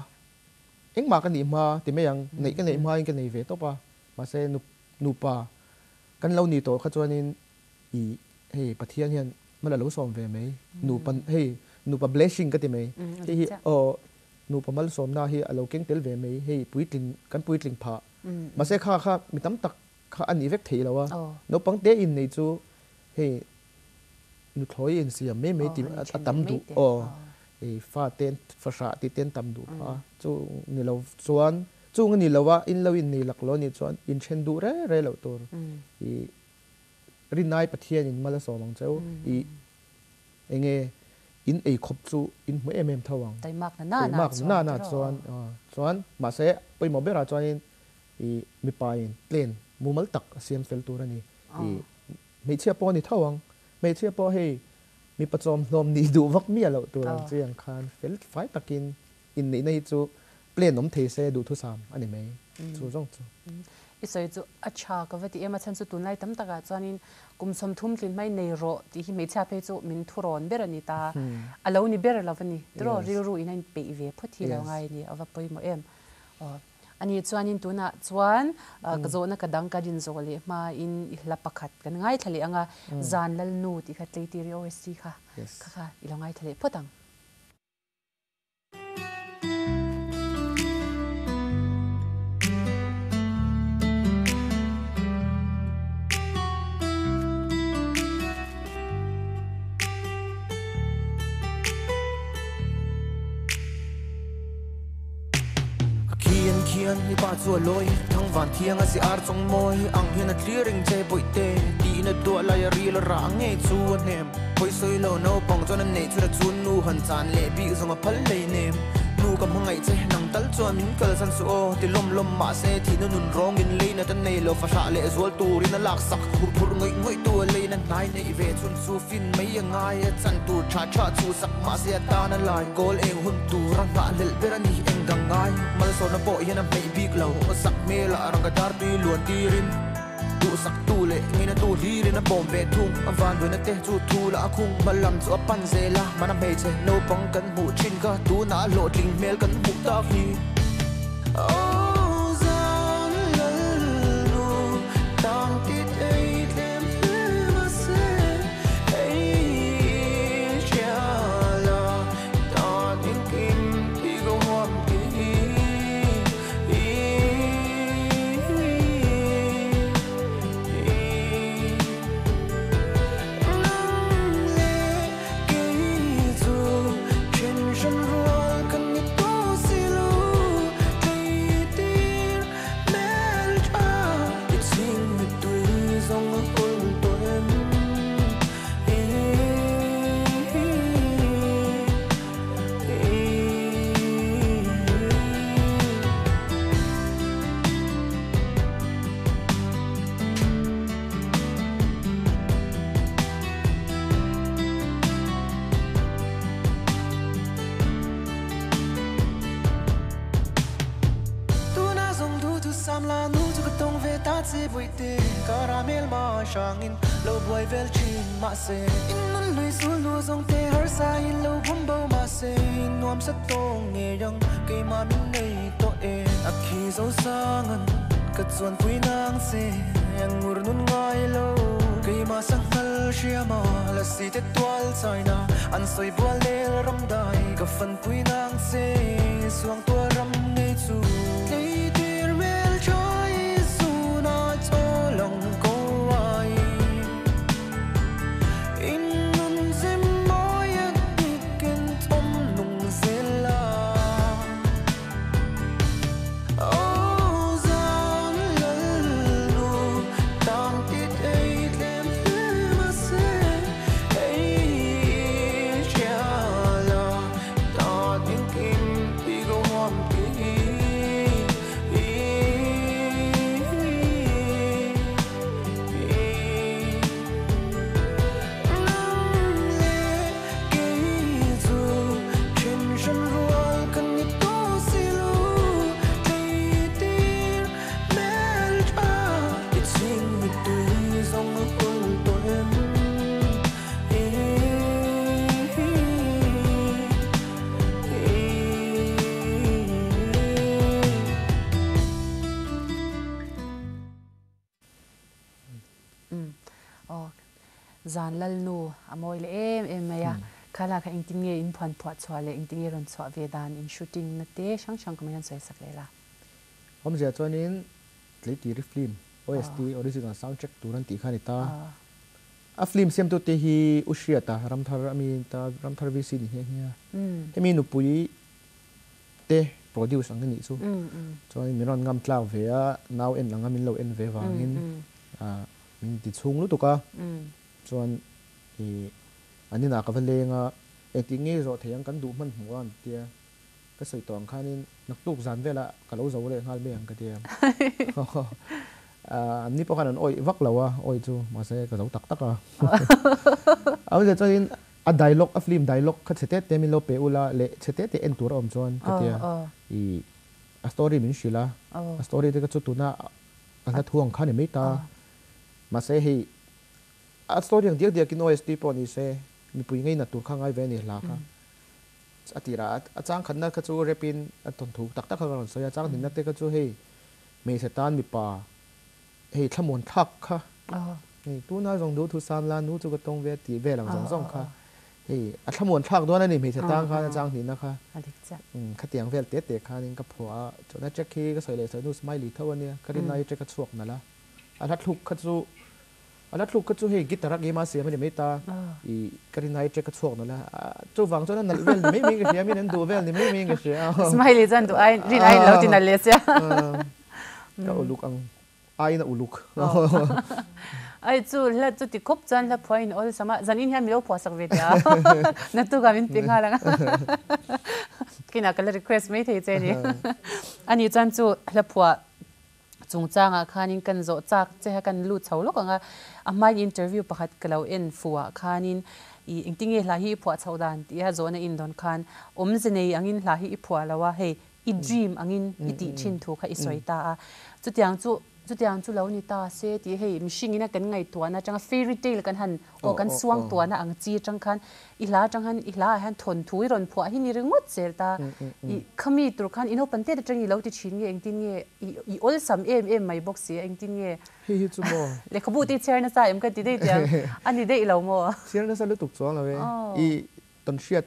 engmah ka nih hma ti mai ang, neih ka neih hmain ka nei ve tawp a, mahse nupa kan lo nih tawh kha chuanin I hei Pathian hian hman a lo sawm ve mai. Nupa hei nupa blessing ka ti mai. Hei hi aw nupa malsawmna hi a lo keng tel ve mai. Hei puitling kan puitling phah. Mahse kha kha mi tam tak kha a nih vek theih lo a. Naupang te in nei chu hei nuthlawi in siam mai mai tih a tam duh aw. Hei fa te fahrah tih te an tam duh phah a. Chu ni lo chuan chung a ni lo a in lo in nei laklawh a nih chuan inthen duh rei rei loh tur. I Rinai Pathian in mal a sawm ang cheu i enge in ei khawp chu in hmu em em tho ang. Taimak na na na chuan na na chuan chuan mahse pawimawh berah chuanin i mipa in plan mumal tak a siam fel tur a ni. I hmeichhia pawh a ni tho ang. Hmeichhia pawh hei mipa chawmhlawm nih duh vak miah loh tur ang chi ang khan fel fai takin inneihna hi chu plan awm thei se duhthusam a ni mai chu zawng chu. I sawi chu a tha ka va ti em a chhan chu tunlai tam takah chuanin kum 30 tlin hmai nei rawh tih hi hmeichhia phei chu min thurawn ber a ni ta. A lo ni ber lo a ni. Tiraw rilru in a inpeih ve phawt hi lo ngai a ni. A va pawimawh em. Aw a ni chuanin tunah chuan ka zawhna ka dang ka rin zawh leh hmain i hla pakhat kan ngaithla leh ang a, Zan Lalnu tih kha Tleitiri OST kha kha kha i lo ngaithla leh phawt ang. A khian khian i pa chu a lawi Thangvan thiang a si ar chawng mawi ang hian a thlir reng che bawihte Tiin a duah lai a ril a rah ngei chu a hnem Hawi sawi lo naupang chuan a neih chhun a chun nu han chan leh bik zawng a phal hlei nem. Nu ka hmangaih che nang tal chuan min kalsan suh aw ti lawm lawm mahse thihna nun rawng in lei nat a nei lo fahrah leh zual turin a laksak hur phurh ngawih ngawih tu a lei na hnai neih ve chhun chu fin mai a ngai a chan tur tha tha chu sak mahse a tan a lai kawl eng hun tur a nghah hlelh ber a ni eng dang ngai malsawmna pawh hian a hmeih bik lo sak hmel ah rangka dar tui luan tirin. Duhsaktu leh ngainatu hlirin a bawm ve thung. A vanduaina te chu thu lah a khung. Hma lam chu a pan zel a, hmana hmeichhe naupang kan hmuh thin kha tunah a hlawhtling hmel kan hmuh tak hi. Aw zan lalnu tang ti thei tlem hle mahse hei i hria la tan engkim tih ka huam ti hi. Tuna zawng duh thu sam la nu chu ka tawng ve ta che bawihte Caramel ma hrangin lo buai vel thin mahse In nun lui sul nu zawng te harsa in lo bum bo mahse In nuam sa tawng ngei ang keimah min nei tawh e A khi zo sang an ka chuan pui nang che Ang ngur nun ngai lo keimah sanghal hriama lasi te tual chaina an sawi bual lel ram dai ka fan pui nang che suang tua ram ngei chu Tleitir hmel tha i zuna chaw lang ko ai In nun zim mawi a dikin thawm nung zel a Aw zan lalnu tang ti thei tlem hle mahse hei i hria la tan engkim tih ka huam ti hi. Aw, zan lalnu a mawi leh em em mai a, kha la kha engtin nge in phuan phuah chhuah leh engtin nge rawn chhuah ve dan in shooting na te hrang hrang ka mai hian sawi sak leh la. Awmzia chuanin Tleitiri film OST, Original Soundtrack, tur an tih kha a ni ta. A film siamtute hi U Hriata, Ramthar ami ta, Ramthar VC ni nghe nghe a. Hemi nupui te produce ang a nih chu. Chuanin min rawn ngam tlak ve a, nau en anga min lo en ve vangin min ti chhung lutuk a. Chuan i an inah ka va leng a, engtik nge zawh thei ang kan duh hman hmuh a an tia. Ka sawi tawh ang khanin naktuk zan velah ka lo zo leh nghal mai ang ka ti a. An ni pawh khan an awih vak lo a, awih chu mahse ka zo tak tak a. Awmzia chuanin a dialogue, a film dialogue kha chhe tete min lo pe ula leh chhe tete en tur a awm chuan ka ti a. I a story min hrilh a, a story te kha chu tuna a hla thu ang kha ni mai ta. Mahse hei a story ang diak diakin OST pawh ni se mipui ngainat tur kha ngai ve a ni hla kha. A tirah a chang khatna kha chu rep in a thawnthu tak tak kha ka rawn sawi a, chang hninna te kha chu hei hmeichhe tan mipa hei thlamuan thlak kha hei tuna zawng duh thu sam la nu chu ka tawng ve a tih vel ang zawng zawng kha hei a thlamuan thlak dawn a ni hmeichhe tan khan a chang hninna kha khatiang vel te te khanin ka phuah a, chuan a track hi ka sawi leh sawi hnu smiley tho a nia, ka rinna hi track a chhuak nalh a, a hla thluk kha chu A la thluk kha chu hei guitar a game a siam a ni mai ta, i ka rin ai track a chhuak nalh a, chuvang chuan a nalh vel ni mai mai in ka hria, min an duh vel ni mai mai in ka hria. Smiley chuan duh ai, rin aiin lo ti nalh leh sia. Ka uluk ang, aiin a uluk. Ai chu hla chu ti khawp chuan hla phuah in awlsam a, zanin hian milo phuah sak ve teh a, naktuk ah min ti nghal ang a, kinah ka la request mai thei che a ni. Ani chuan chu hla phuah Chungchangah khanin kan zawh chak che a kan lut chho lawk ang a, a hmain interview pakhat ka lo en fuh ah khanin i engtinge hla hi i phuah chhoh dan tih a zawhna in dawn khan awmze nei angin hla hi i phuah lo a, hei i dream angin i tih thin thu kha i sawi ta a, chutiang chu Chutiang chu lo ni ta se tih hei mihringin a kan ngaihtuahna atanga fairy tale kan han aw kan suangtuahna ang chi atang khan i hla atang khan i hla ah hian thawnthu i rawn phuah hi ni ringawt zel ta. I khami tur khan i naupang tet atang i lo ti thin nge engtin nge i i awlsam em em mai bawk si a engtin nge Hei hi chu maw? Lehkhabu te i chhiar nasa em ka ti daih tiang a ni daih lo maw? Chhiar nasa lutuk chuang lo e. I tawnhriat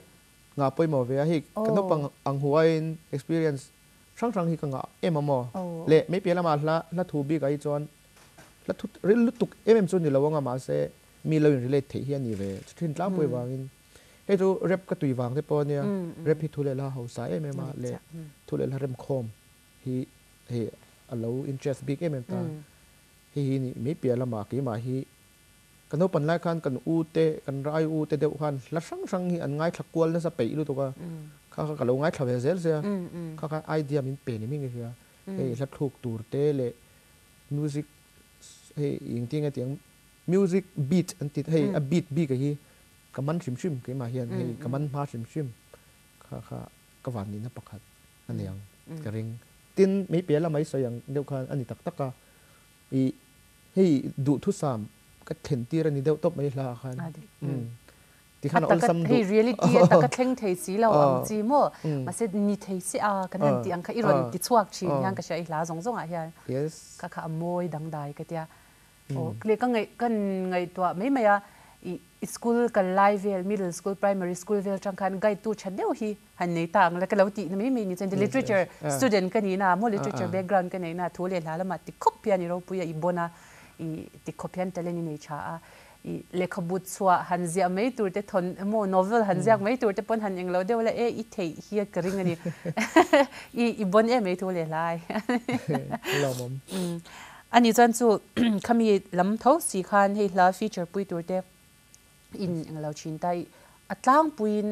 ngah pawimawh ve a hei ka naupang ang huaiin experience hrang hrang hi ka ngah em a maw? Le mai piah lamah hla hla thu bikah hi chuan hla thu ril lutuk em em chu ni lo anga mahse mi lo in relate theih hi a ni ve thin tlangpui vangin hei chu rap ka tui vang te pawh ania rap hi thu leh hla hausa em em a leh thu leh hla remkhawm hi hei a lo interest bik em em ta hei hi ni mai piah lamah keimah hi Ka naupan lai khan kan u te, kan rai u te deuh khan hla hrang hrang hi an ngaithla kual nasa peih lutuk a, kha kha ka lo ngaithla ve zel sia, kha khan idea min pe ni hming ka hria, hei hla thluk tur te leh music hei engtin nge tiang music beat an ti hei a beat bik a hi ka man hrim hrim keimah hian hei ka man hma hrim hrim kha kha ka van nihna pakhat a ni ang ka ring. Tin, mei piah lamah i sawi ang deuh khan a ni tak tak a, I hei duhthusam ka thlen tir a ni deuh tawp mai hla ah khan. Tikhan a awlsam duh. Hei reality a taka thleng thei si lo ang chi maw? Mahse ni thei si a kan han tih ang kha i rawn ti chhuak thin hian ka hria i hla zawng zawng ah hian. Kha kha a mawi dangdai ka tia. Aw leh ka ngaih ka ngaihtuah mai mai a i school kal lai vel middle school primary school vel tang khan guide tu tha deuh hi han nei ta ang la ka lo tih na mai mai ni chuan literature student ka ni na maw literature background ka nei na thu leh hla lamah ti khawp hian i ropui a i bawn a i ti khawp hian talent i nei tha a i lehkhabu chhuah han ziah mai tur te thawn emaw novel han ziak mai tur te pawn han englo deuh la e i theih hi ka ring a ni i i bawn em mai thu leh hla ai Lawmawm. Ani chuan chu khami lam tho si khan hei hla feature pui tur te in englo thin ta i a tlangpuiin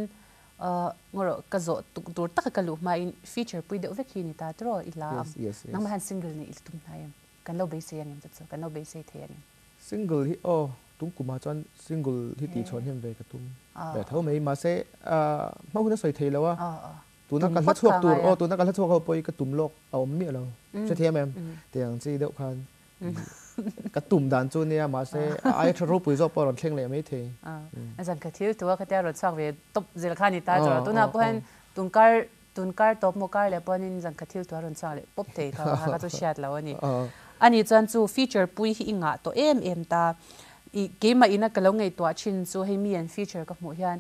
ngawrh ka zawh tuk tur taka ka luh hmain feature pui deuh vek hi ni ta tiraw i hla ang. Nangmah hian single neih i la tum hnai em? Kan lo beisei ang em chu chu? Kan lo beisei thei ang em? Single hi aw tung kumah chuan single hi tih chhuah hnem ve ka tum ve tho mai mahse hma hun a sawi thei lo a tuna ka hla chhuak tur aw tuna ka hla chhuak ho pawh hi ka tum lawk a awm miah lo hrethiam em tiang chi deuh khan Ka tum dan chu nia mahse a aia tha ropui zawk pawh a rawn thleng leh maithei. A zan kha thil tua khatia rawn chhuak ve tawp zel kha a ni ta chawrh a, tunah pawh hian tunkar tunkar tawp maw kar leh pawhin zan kha thil tua rawn chhuak leh pawp thei kha kha chu hriat lo a ni. A nih chuan chu feature pui hi i ngah tawh em em ta. I keimah ina ka lo ngaihtuah thin chu hei mi an feature ka hmuh hian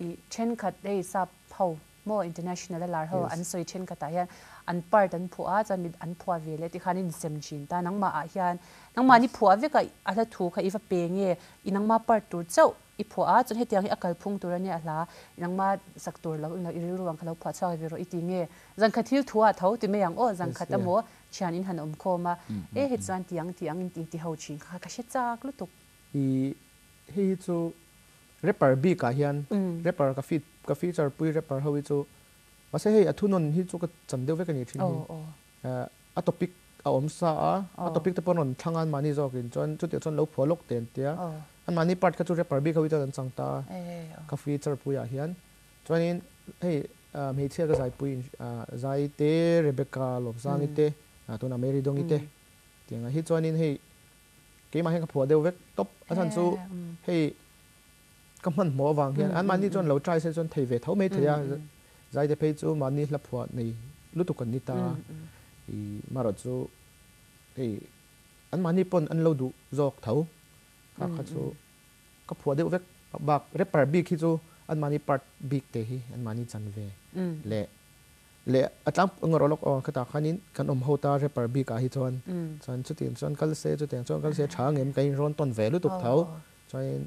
i thenkhat hei sap ho maw international a lar ho an sawi thenkhatah hian an part an phuah a chuan mit an phuah ve leh tikhan in sem thin ta nangmah ah hian nangmah ni phuah vek a a hla thu kha i va pe nge i nangma part tur chauh i phuah a chuan hetiang hi a kalphung tur ania a hla i nangma sak tur lo i rilru ang kha lo phuah chhuak ve rawh i ti nge zankhat thil thu ah tho ti mai ang aw zankhat emaw thian in han awm khawm a e he chuan ti ang ti ang in ti ho thin kha ka hre chak lutuk. I hei hi chu Rapper bik ah hian rapper ka feat ka feature pui rapper ho hi chu mahse hei a thunawn hi chu ka chan deuh vek a ni thin hi a topic a awm sa a a topic te pawh an rawn thlang a an mahni zawk in chuan chutiang chuan lo phuah lawk te an tia an mahni part kha chu rapper bik ho hi chuan an chang ta a ka feature pui ah hian chuanin hei hmeichhia ka zai pui zai te Rebecca Lawmsangi te tunah Mary Dawngi te tiang ah hi chuanin hei Keimah hian ka phuah deuh vek tawp. A chhan chu hei ka hmanhmawh avang hian anmahni chuan lo try se chuan thei ve tho mai thei a. Zaite phei chu mahni hla phuah nei lutuk an ni ta. I marawh chu hei anmahni pawn an lo duh zawk tho. Kha kha chu ka phuah deuh vek bak rapper bik hi chu anmahni part bik te hi anmahni chan ve leh Leh a tlang ngawrh lawk aw khatah khanin kan awm ho ta rapper bik ah hi chuan chuan chutiang chuan kal se chutiang chuan kal se tha ngem ka in rawn tawn ve lutuk tho chuanin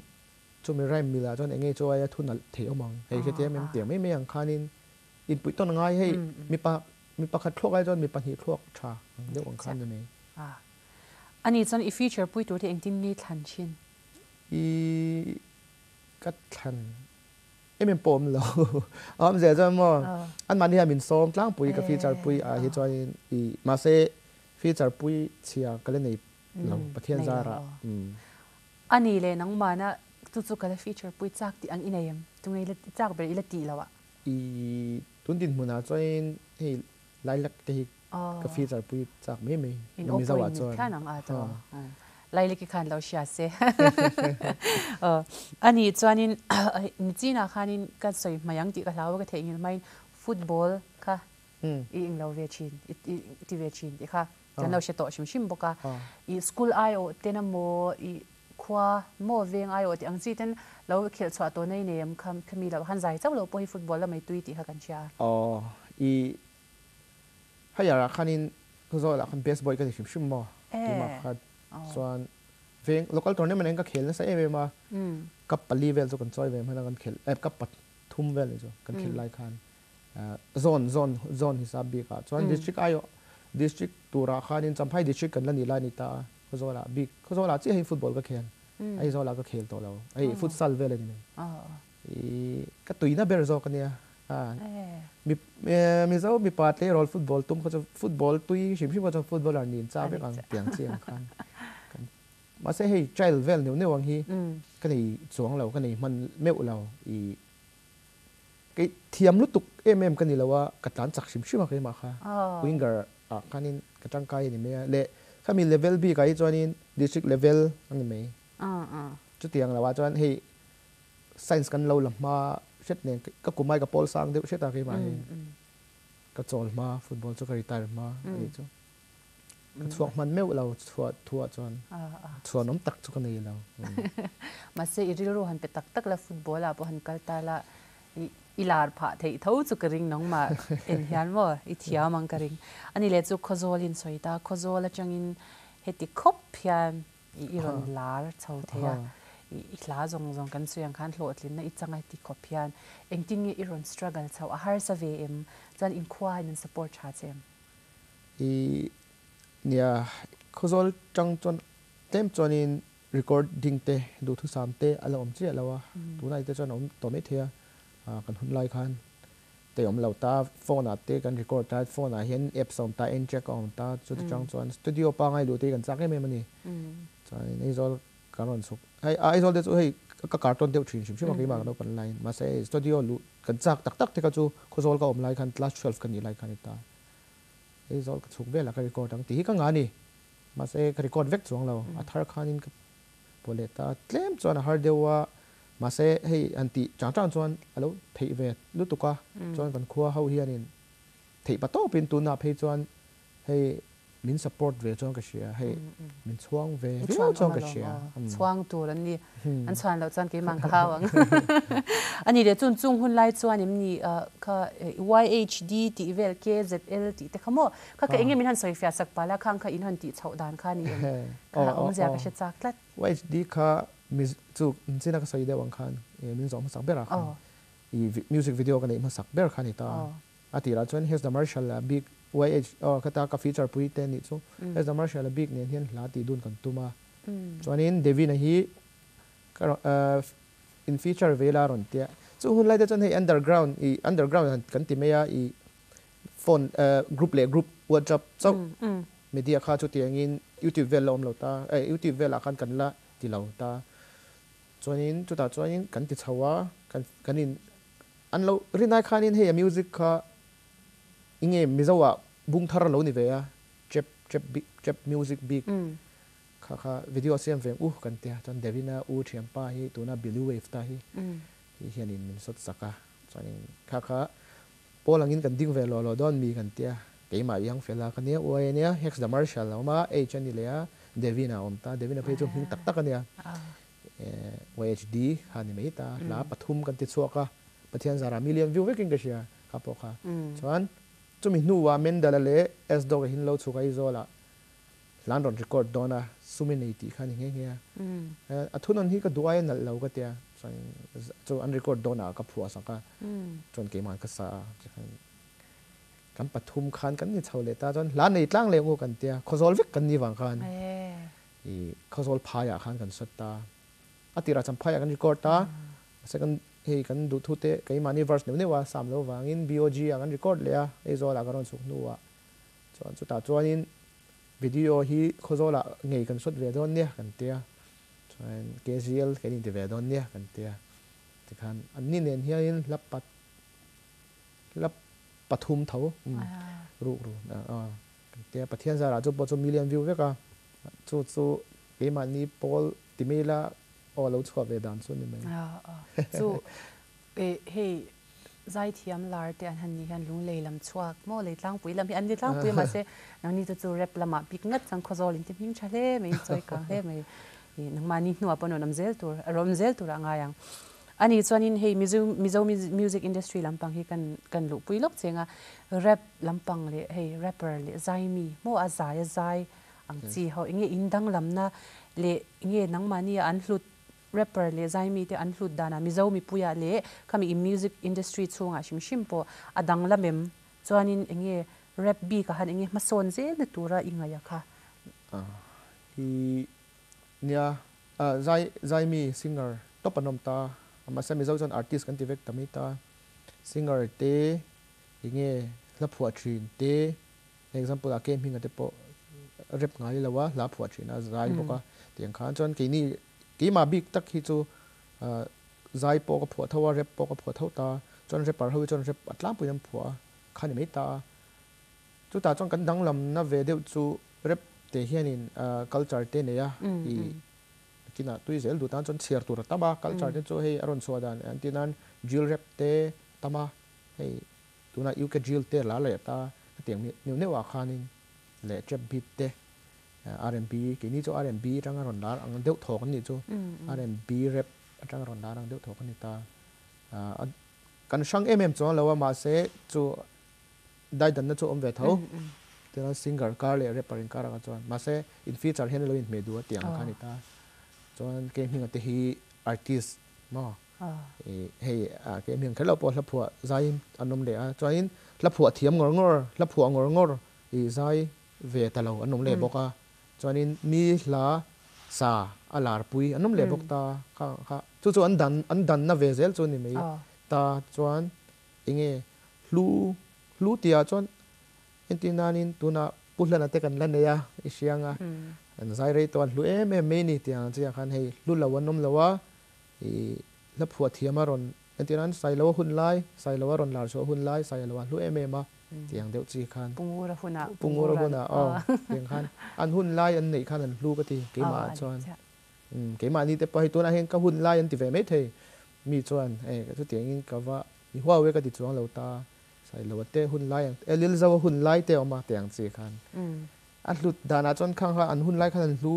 chumi rhyme mil ah chuan enge chu aia thu nalh theih awm ang hei hetiang em tiang mai mai ang khanin inpuih tawn a ngai hei mipa mi pakhat thluak ai chuan mi pahnih thluak tha ang deuh ang khan ni mai. Ani chuan i feature pui tur te engtin nge thlan thin? I ka thlan Em em pawh awm lo. A awm zel chuan maw anmahni hian min sawm tlangpui ka feature pui ah hi chuanin i mahse feature pui chhia ka la nei lo Pathian zarah. A ni leh nangmahna chu chu ka la feature pui chak tih ang i nei em? Tunge i la chak ber i la tih loh ah? I tun dinhmunah chuanin hei Lilac te hi ka feature pui chak mai mai In aw pawh in mit phian ang a tawh. Lilac i khan lo hria se. A nih chuanin nichinah khanin ka sawi hmai ang tih ka hlau a ka theihnghilh hmain football kha i englo ve thin i ti ve thin tih kha kan lo hre tawh hrim hrim bawk a. I school aiawh ten emaw i khua maw veng aiawh tih ang chi ten lo khelh chhuah tawh na i nei em kha khami loh khan zai chauh loh pawh hi football lamai tui tih kha kan hria a. Aw i higher ah khanin Khawzawl ah khan best boy ka ni hrim hrim maw keimah kha chuan veng local tournament ah hian ka khel nasa em em a cup pali vel chu kan chawi ve hman a kan khelh eh cup pathum vel ni chu kan khelh lai khan zone zone zone hisap bik ah chuan district aiawh district turah khanin Champhai district kan la nih lai a ni ta a Khawzawl ah bik Khawzawl ah chiah hi football ka khel Aizawl ah ka khel tawh lo hei futsal vel a ni mai i ka tuina ber zawk a nia Mizo mipa tleirawl football tum kha chu football tui hrim hrim kha chuan footballer nin cha vek ang tiang chi ang khan mahse hei child vel neuh neuh ang hi ka nei chuang lo ka nei hman meuh lo i Kei thiam lutuk em em ka ni lo a, ka tlan chak hrim hrim a keimah kha. Winger ah khanin ka tangkai a ni mai a, leh khami level bik ah hi chuanin district level a ni mai. Chutiang lo ah chuan hei science kan lo la hma hret nen ka kum ai ka pawl sang deuh hret a keimah hi. Ka chawl hma football chu ka retire hma a nih chu. Ka chhuak hman meuh lo chhuah thuah chuan chhuanawm tak chu ka nei lo. Mahse i rilru han pe tak tak la football ah pawh han kal ta la i lar phah theih tho chu ka ring nangmah en hian maw i thiam ang ka ring. Ani leh chu Khawzawl in sawi ta Khawzawl atangin heti khawp hian i rawn lar chho thei a i hla zawng zawng kan sawi ang khan hlawhtlinna i chang a heti khawp hian engtin nge i rawn struggle chho a harsa ve em chuan inkhua in an support tha che em? I nia Khawzawl tang chuan tlem chuanin recording te duhthusam te a la awm chiah lo a, tunah te chuan a awm tawh mai thei a, kan hun lai khan te awm lo ta, phone ah te kan record ta, phone ah hian apps a awm ta, Ntrack a awm ta, chuti tang chuan studio pangai luh te hi kan chak em em a ni. Chuanin Aizawl kan rawn chhuk, hei Aizawl te chu hei ka carton deuh thin hrim hrim a keimah ka naupan laiin, mahse hei studio luh kan chak tak tak te kha chu Khawzawl ka awm lai khan class 12 ka nih lai khan i ta. Aizawl ka chhuk velah ka record ang tih hi ka ngah a ni. Mahse ka record vek chuang lo. A thar khanin ka pawh leh ta tlem chuan a har deuh a, mahse hei han tih chang chang chuan a lo theih ve lutuk a, chuan kan khua ho hianin theih pa tawpin tunah phei chuan hei min support ve chuan ka hria, hei min chhuang ve viau chuan ka hria. Chhuang tur an ni. An chhuan loh chuan keimah ka hau ang. A ni leh chun chung hun lai chuan em ni kha YHD tih vel KZL tih te kha maw kha ka eng nge min han sawi fiah sak pal a khang kha in han tih chhoh dan kha ni em kha awmzia ka hre chak tlat. YHD kha chu china ka sawi deuh ang khan min zawh hmasak berah khan i music video ka neih hmasak ber kha a ni ta a. A tirah chuan Here's the Marshall a bik YH aw khata ka feature pui te nih chu Here's the Marshall a bik nen hian hla tih dun kan tum a. Chuanin Devina hi ka in feature ve ila a rawn tia. Chu hun lai te chuan hei underground i underground han kan ti mai a i phone group leh group WhatsApp chauh media kha chutiangin YouTube vel la awm lo ta eh YouTube velah khan kan la ti lo ta. Chuanin chutah chuanin kan ti chho a kan kan in An lo rinai khanin hei a music kha enge Mizo ah bung thar a lo ni ve a, trap trap bik trap music bik kha kha video a siam ve ang u kan tia chuan Devina u thianpa hi tuna Billy Wave ta hi hi hianin min sawt sak a chuanin kha kha pawl angin kan ding ve lawh lawh dawn mi kan tia keimah i ang fel a ka nia uai a nia Hex the Marshal a awm a H a ni leh a Devina a awm ta Devina phei chu hming tak tak a nia. YHD kha ni mai ta, hla pathum kan ti chhuak a, Pathian zarah million view vekin ka hria kha pawh kha. Chuan chumi hnuah Mendala leh S-Dog a hin lo chhuk Aizawlah hla an rawn record dawn a, sum i nei tih kha ni nghe nghe a. A thunawn hi ka duh aia nalh lo ka tia, chuan chu an record dawnah ka phuah sak a, chuan keimah ka sa a, kan pathum khan kan ni chho leh ta, chuan hla nei tlang leh ngu kan tia, khawzawl vek kan ni vang khan. I Khawzawl phaiah khan kan sawt ta. A tirah chuan phaiah kan record ta. Mahse kan hei kan duhthu te keimahni verse neuh neuh a sam lo vangin BOG ah kan record leh a, Aizawlah kan rawn chhuk hnuah chuan chutah chuanin video hi Khawzawlah ngei kan sawt ve dawn nia kan tia. Chuan KZL kan inti ve dawn nia kan tia. Tikhan anni nen hianin hla pat hla. pathum tho ruk ru a kan tia Pathian zarah chu pawh chu million view vek a chu chu keimahni pawl ti mai ila aw a lo chhuah ve dan chu ni mai. Chu hei zaithiam lar te an han nih hian lunglei lam chhuak maw lei tlangpui lam hi an ni tlangpui a mahse nangni chu chu rap lamah bik ngat chuan khawzawl in ti hming tha hle mai in chawi kang hle mai nangmahni hnuah pawh rawn awm zel tur rawn awm zel tur a ngai ang. A nih chuanin hei Mizo Mizo music industry lampang hi kan kan luhpui lawk cheng a, rap lampang leh hei rapper leh zaimi maw a zai a zai ang chi ho enge in danglamna leh enge nangmahnia an hlut rapper leh zaimi te an hlut danah Mizo mipuiah leh khami in music industry chhungah hrim hrim pawh a danglam em chuanin enge rap bikah han enge hmasawn zelna tura i ngaih a kha. I Nia, zai zaimi singer top an awm ta, mahse Mizo chuan artist kan ti vek ta mai ta, singer te enge hla phuah thin te, example ah K Hminga te pawh rap ngai lo a, hla phuah thin a zai bawk a tiang khan chuan keini keimah bik tak hi chu zai pawh ka phuah tho a, rap pawh ka phuah tho ta, chuan rapper ho hi chuan rap a tlangpuiin an phuah a, kha ni mai ta a. Chutah chuan kan danglamna ve deuh chu rep te hianin culture te nei a, i kinah tui zel duh tan chuan chhiar tur a tam a, culture te chu hei a rawn chhuah dan an tih nan drill rep te a tam a, hei tunah UK drill te a lar leh ta hetiang neuh neuh ah khanin leh trap beat te R&B keini chu R&B atanga rawn lar ang deuh thawk an nih chu R&B rap atanga rawn lar ang deuh thawk an ni ta, kan hrang em em chuang lo a mahse chu Daidanna chu awm ve tho. Tichuan singer kar leh rapper inkar anga chuan mahse in feature hian a lo inhmeh duh a tih ang kha a ni ta. Chuan kei hminga te hi artist maw hei kei hming kher lo pawh hla phuah zai an awm leh a. Chuanin hla phuah thiam ngawr ngawr, hla phuah ngawr ngawr i zai ve ta lo an awm leh bawk a. Chuanin mi hla sa a larpui an awm leh bawk ta kha kha. Chu chu an dan an danna ve zel chu a ni mai ta. Chuan enge Hlu, hlu tihah chuan entir nanin tunah Pu Hlana te kan la nei a, i hria anga an zai rei tawh a, an hlu em em mai ni tih ang chiah khan hei hlu lo an awm lo a, i hla phuah thiam a rawn entir nan Sailoa hun lai, Sailoa rawn lar chhuah hun lai, Sailoa hlu em em a tih ang deuh chi khan. Pungura hunah, Pungura hunah aw tih ang khan an hun lai an neih khan an hlu ka ti keimah ah chuan. Keimahni te pawh hei tunah hian ka hun lai an ti ve mai thei mi chuan hei chutiangin ka va I huau e ka ti chuang lo ta, Sailoa te hun lai ang e Lilzoa hun lai te awm a ti ang chi khan. A hlut danah chuan khang kha an hun lai khan an hlu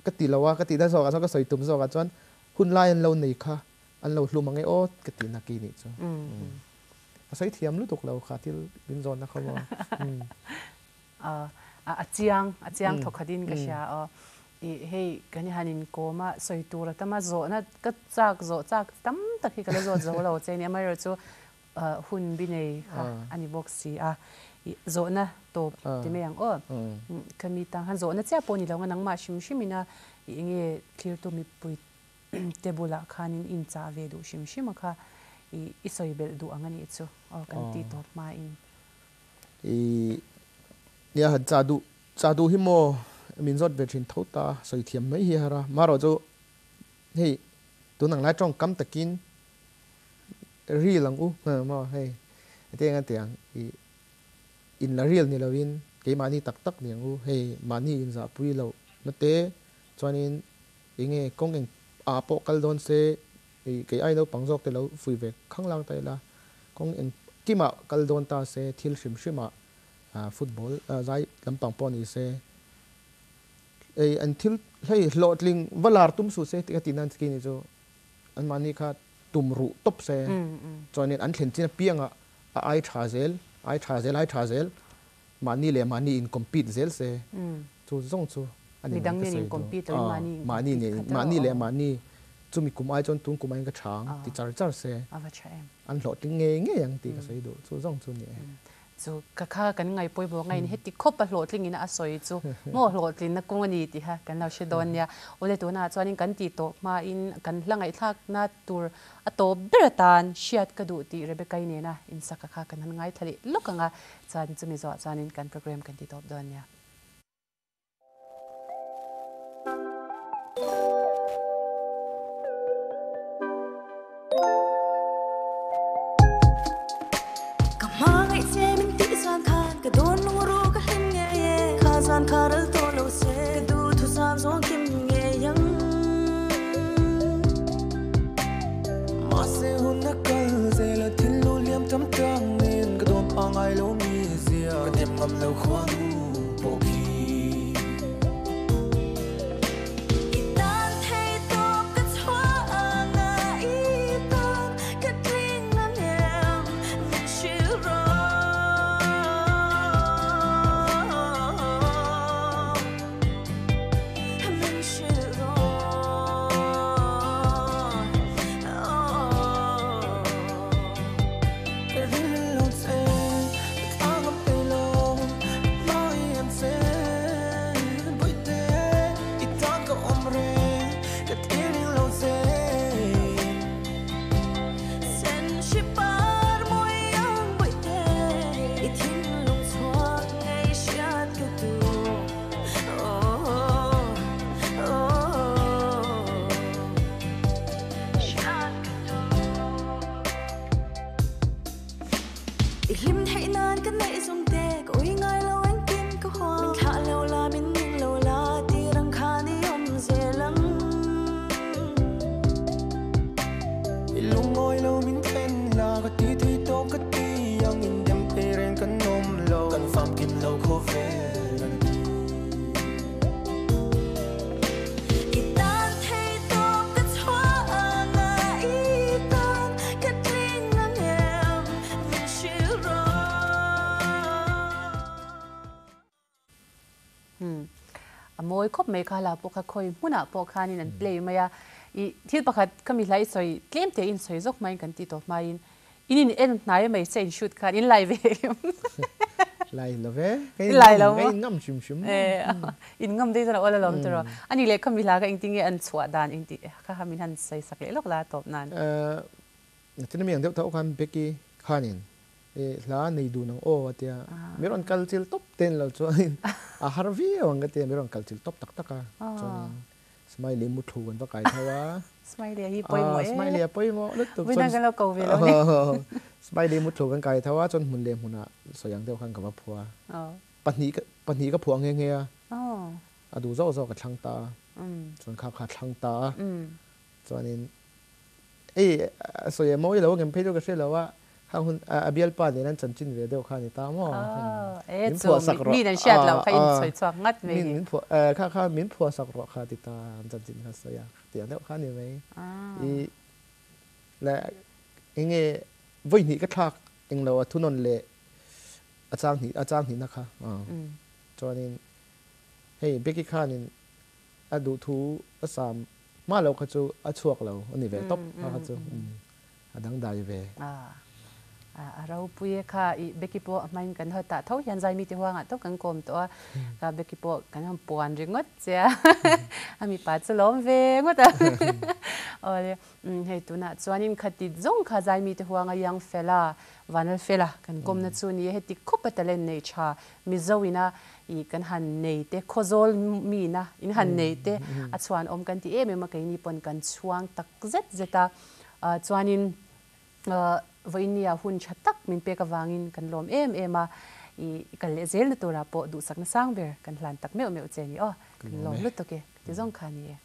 ka ti lo a, ka tih na zawkah chuan ka sawi tum zawkah chuan hun lai an lo nei kha an lo hlu mang e aw ka tih na ki nih chu. Ka sawi thiam lutuk lo kha thil min zawnna kha maw. A chiang, a chiang thawkhat in ka hria aw. I hei kan i han inkawm a, sawi tur a tam a, zawhna ka chak zawh chak tam tak hi ka la zawt zo lo che nia, amaherawh chu hun bi nei kha a ni bawk si a, i zawhna tawp ti mai ang aw. Ka mi tang khan zawhna chiah pawh ni lo nga nangmah hrim hrim ina i enge thlirtu mipui te bulah khanin inchah ve duh hrim hrim a kha i i sawi belh duh ang a nih chu aw kan tih tawp hmain. I nia han chah duh Chah duh hi maw min zawt ve thin tho ta, sawi thiam mai hi a har a. Marawh chu hei tun ang lai tawngkam takin ril ang u maw hei heti eng a ti ang i in la ril ni lovin keimahni tak tak ni ang u hei mahni inzahpui loh na te chuanin enge kawng eng ah pawh kal dawn se i kei ai naupang zawk te lo fui ve khanglang ta ila kawng eng kimah kal dawn ta se thil hrim hrimah Football zai lampang pawh ni se ei an thil hei hlawhtling va lar tum suh se tih ka tih nan chi ni chu anmahni kha tum ruh tawp se chuanin an thlen chin apiangah a ai tha zel ai tha zel ai tha zel mahni leh mahni in compete zel se chu zawng chu a ni mai ka sawi duh mahni nen mahni leh mahni chumi kum ai chuan tun kum aiin ka tha ang ti char char se an hlawhtling ngei ngei ang tih ka sawi duh chu zawng chu a ni e. Chu ka kha kan ngaihpawih bawk a in heti khawp a hlawhtling in a sawi chu maw hlawhtlinna kawng a ni tih kha kan lo hre dawn nia. Awle tunah chuanin kan tih tawh hmain kan hla ngaihthlakna tur a tawp ber atan hriat ka duh tih Rebecca-i nena insaka kha kan han ngaithla leh lawk ang a, chuan chumi zawhah chuanin kan program kan ti tawp dawn nia. Ka hma. Ka dawn lungru ka hlim ngei e Kha zan kha ral tawh lo se Ka duhthusam zawng kim ngei ang. Mahse hun a kal zel a thil lu liam tam tangin Ka dawn pangai lo mi zia Ka nem ngam lo khuanu pawh khi. I tan thei tawp ka chhuah anga i tan ka tling ang em min hrilh rawh. Min hrilh rawh. Ka rilru lo che ka tlang ngam thei lo hmai em che Bawihte i tan ka awm reng ka thlir lo che. Sen hri par mawi ang Bawihte i thinlung chhuak ngei hriat ka duh. Oh, oh, hriat ka duh. I hlim theih nan ka neih zawng te ka ui ngai lo engtin ka huam. Min thlah lo la min ning lo la tir ang khan i awm zel ang. I lungawi lo min then la ka ti thei tawh ka ti ang in dem thei reng kan awm lo kan famkim lo khawvel an ti. I tan thei tawp ka chhuah anga i tan ka tling ang em min hrilh rawh. A mawi khawp mai kha la pawh kha khawi hmunah pawh khanin an play mai a. I thil pakhat ka mi hlai sawi tlem te in sawi zawk hmain kan tih tawh hmain in in en hnai mai che in shoot khan in lai ve em? Lai lo ve. In lai lo maw? Ka in ngam hrim hrim. In ngam dei chuan a awl alawm tiraw. Ani leh ka mi hla kha engtin nge an chhuah dan engti kha kha min han sawi sak leh lawk la tawp nan. Tin mi ang deuh tho khan Becky khanin i hla nei dun ang aw a tia. Mi rawn kal chil tawp ten lo chuanin a har viau ang ka tia mi rawn kal chil tawp tak tak a. Chuanin Smiley mu thu kan va kai tho a. Smiley a hi pawimawh e. Smiley a pawimawh lutuk. Vawiin kan lo ko ve lo ni. Smiley mu thu kan kai tho a chuan hmun leh hmunah sawi ang deuh khan ka va phua. Pahnih ka phuah nghe nghe a. A duh zawk zawk ka thlang ta a. Chuan kha kha thlang ta a. Chuanin Ei, a sawi a mawi lo a ngem phei chu ka hre lo a, khang hun a bialpa nen an chanchin ve deuh kha a ni ta maw? Min phuah sak rawh. Min an hriat loh kha in sawi chhuak ngat mai ni. Min phuah, kha kha min phuah sak rawh kha ti ta an chanchin kha sawi a, tiang deuh kha a ni mai. I le enge vawi hnih ka thlak englo a thunawn leh a chang hnih a chang hnihna kha. Chuanin hei Becky khanin a duhthu a sam hma lo kha chu a chhuak lo a ni ve tawp kha kha chu a dangdai ve. A ropui e kha i Becky pawh a hmain kan haw tah tho hian Zaimi te huangah tawp kan kawm tawh a, ka Becky pawh kan han puan ringawt che a, a mipa chu lawm ve ngawt a. Awle hei tunah chuanin khati zawng kha Zaimi te huanga Young Fella, Vanal Fela kan kawmna chu ni e, heti khawpa talent nei tha Mizo ina I kan han nei te, khawzawl mina in han nei te a chhuan awm kan ti em em a, keini pawn kan chhuang tak zet zet a. Chuanin vawinia hun tha tak min pek avangin kan lawm em em a, i kal leh zelna turah pawh duhsakna sang ber kan hlan tak meuh meuh che ni aw, kan lawm lutuk e, ka ti zawng kha a ni e.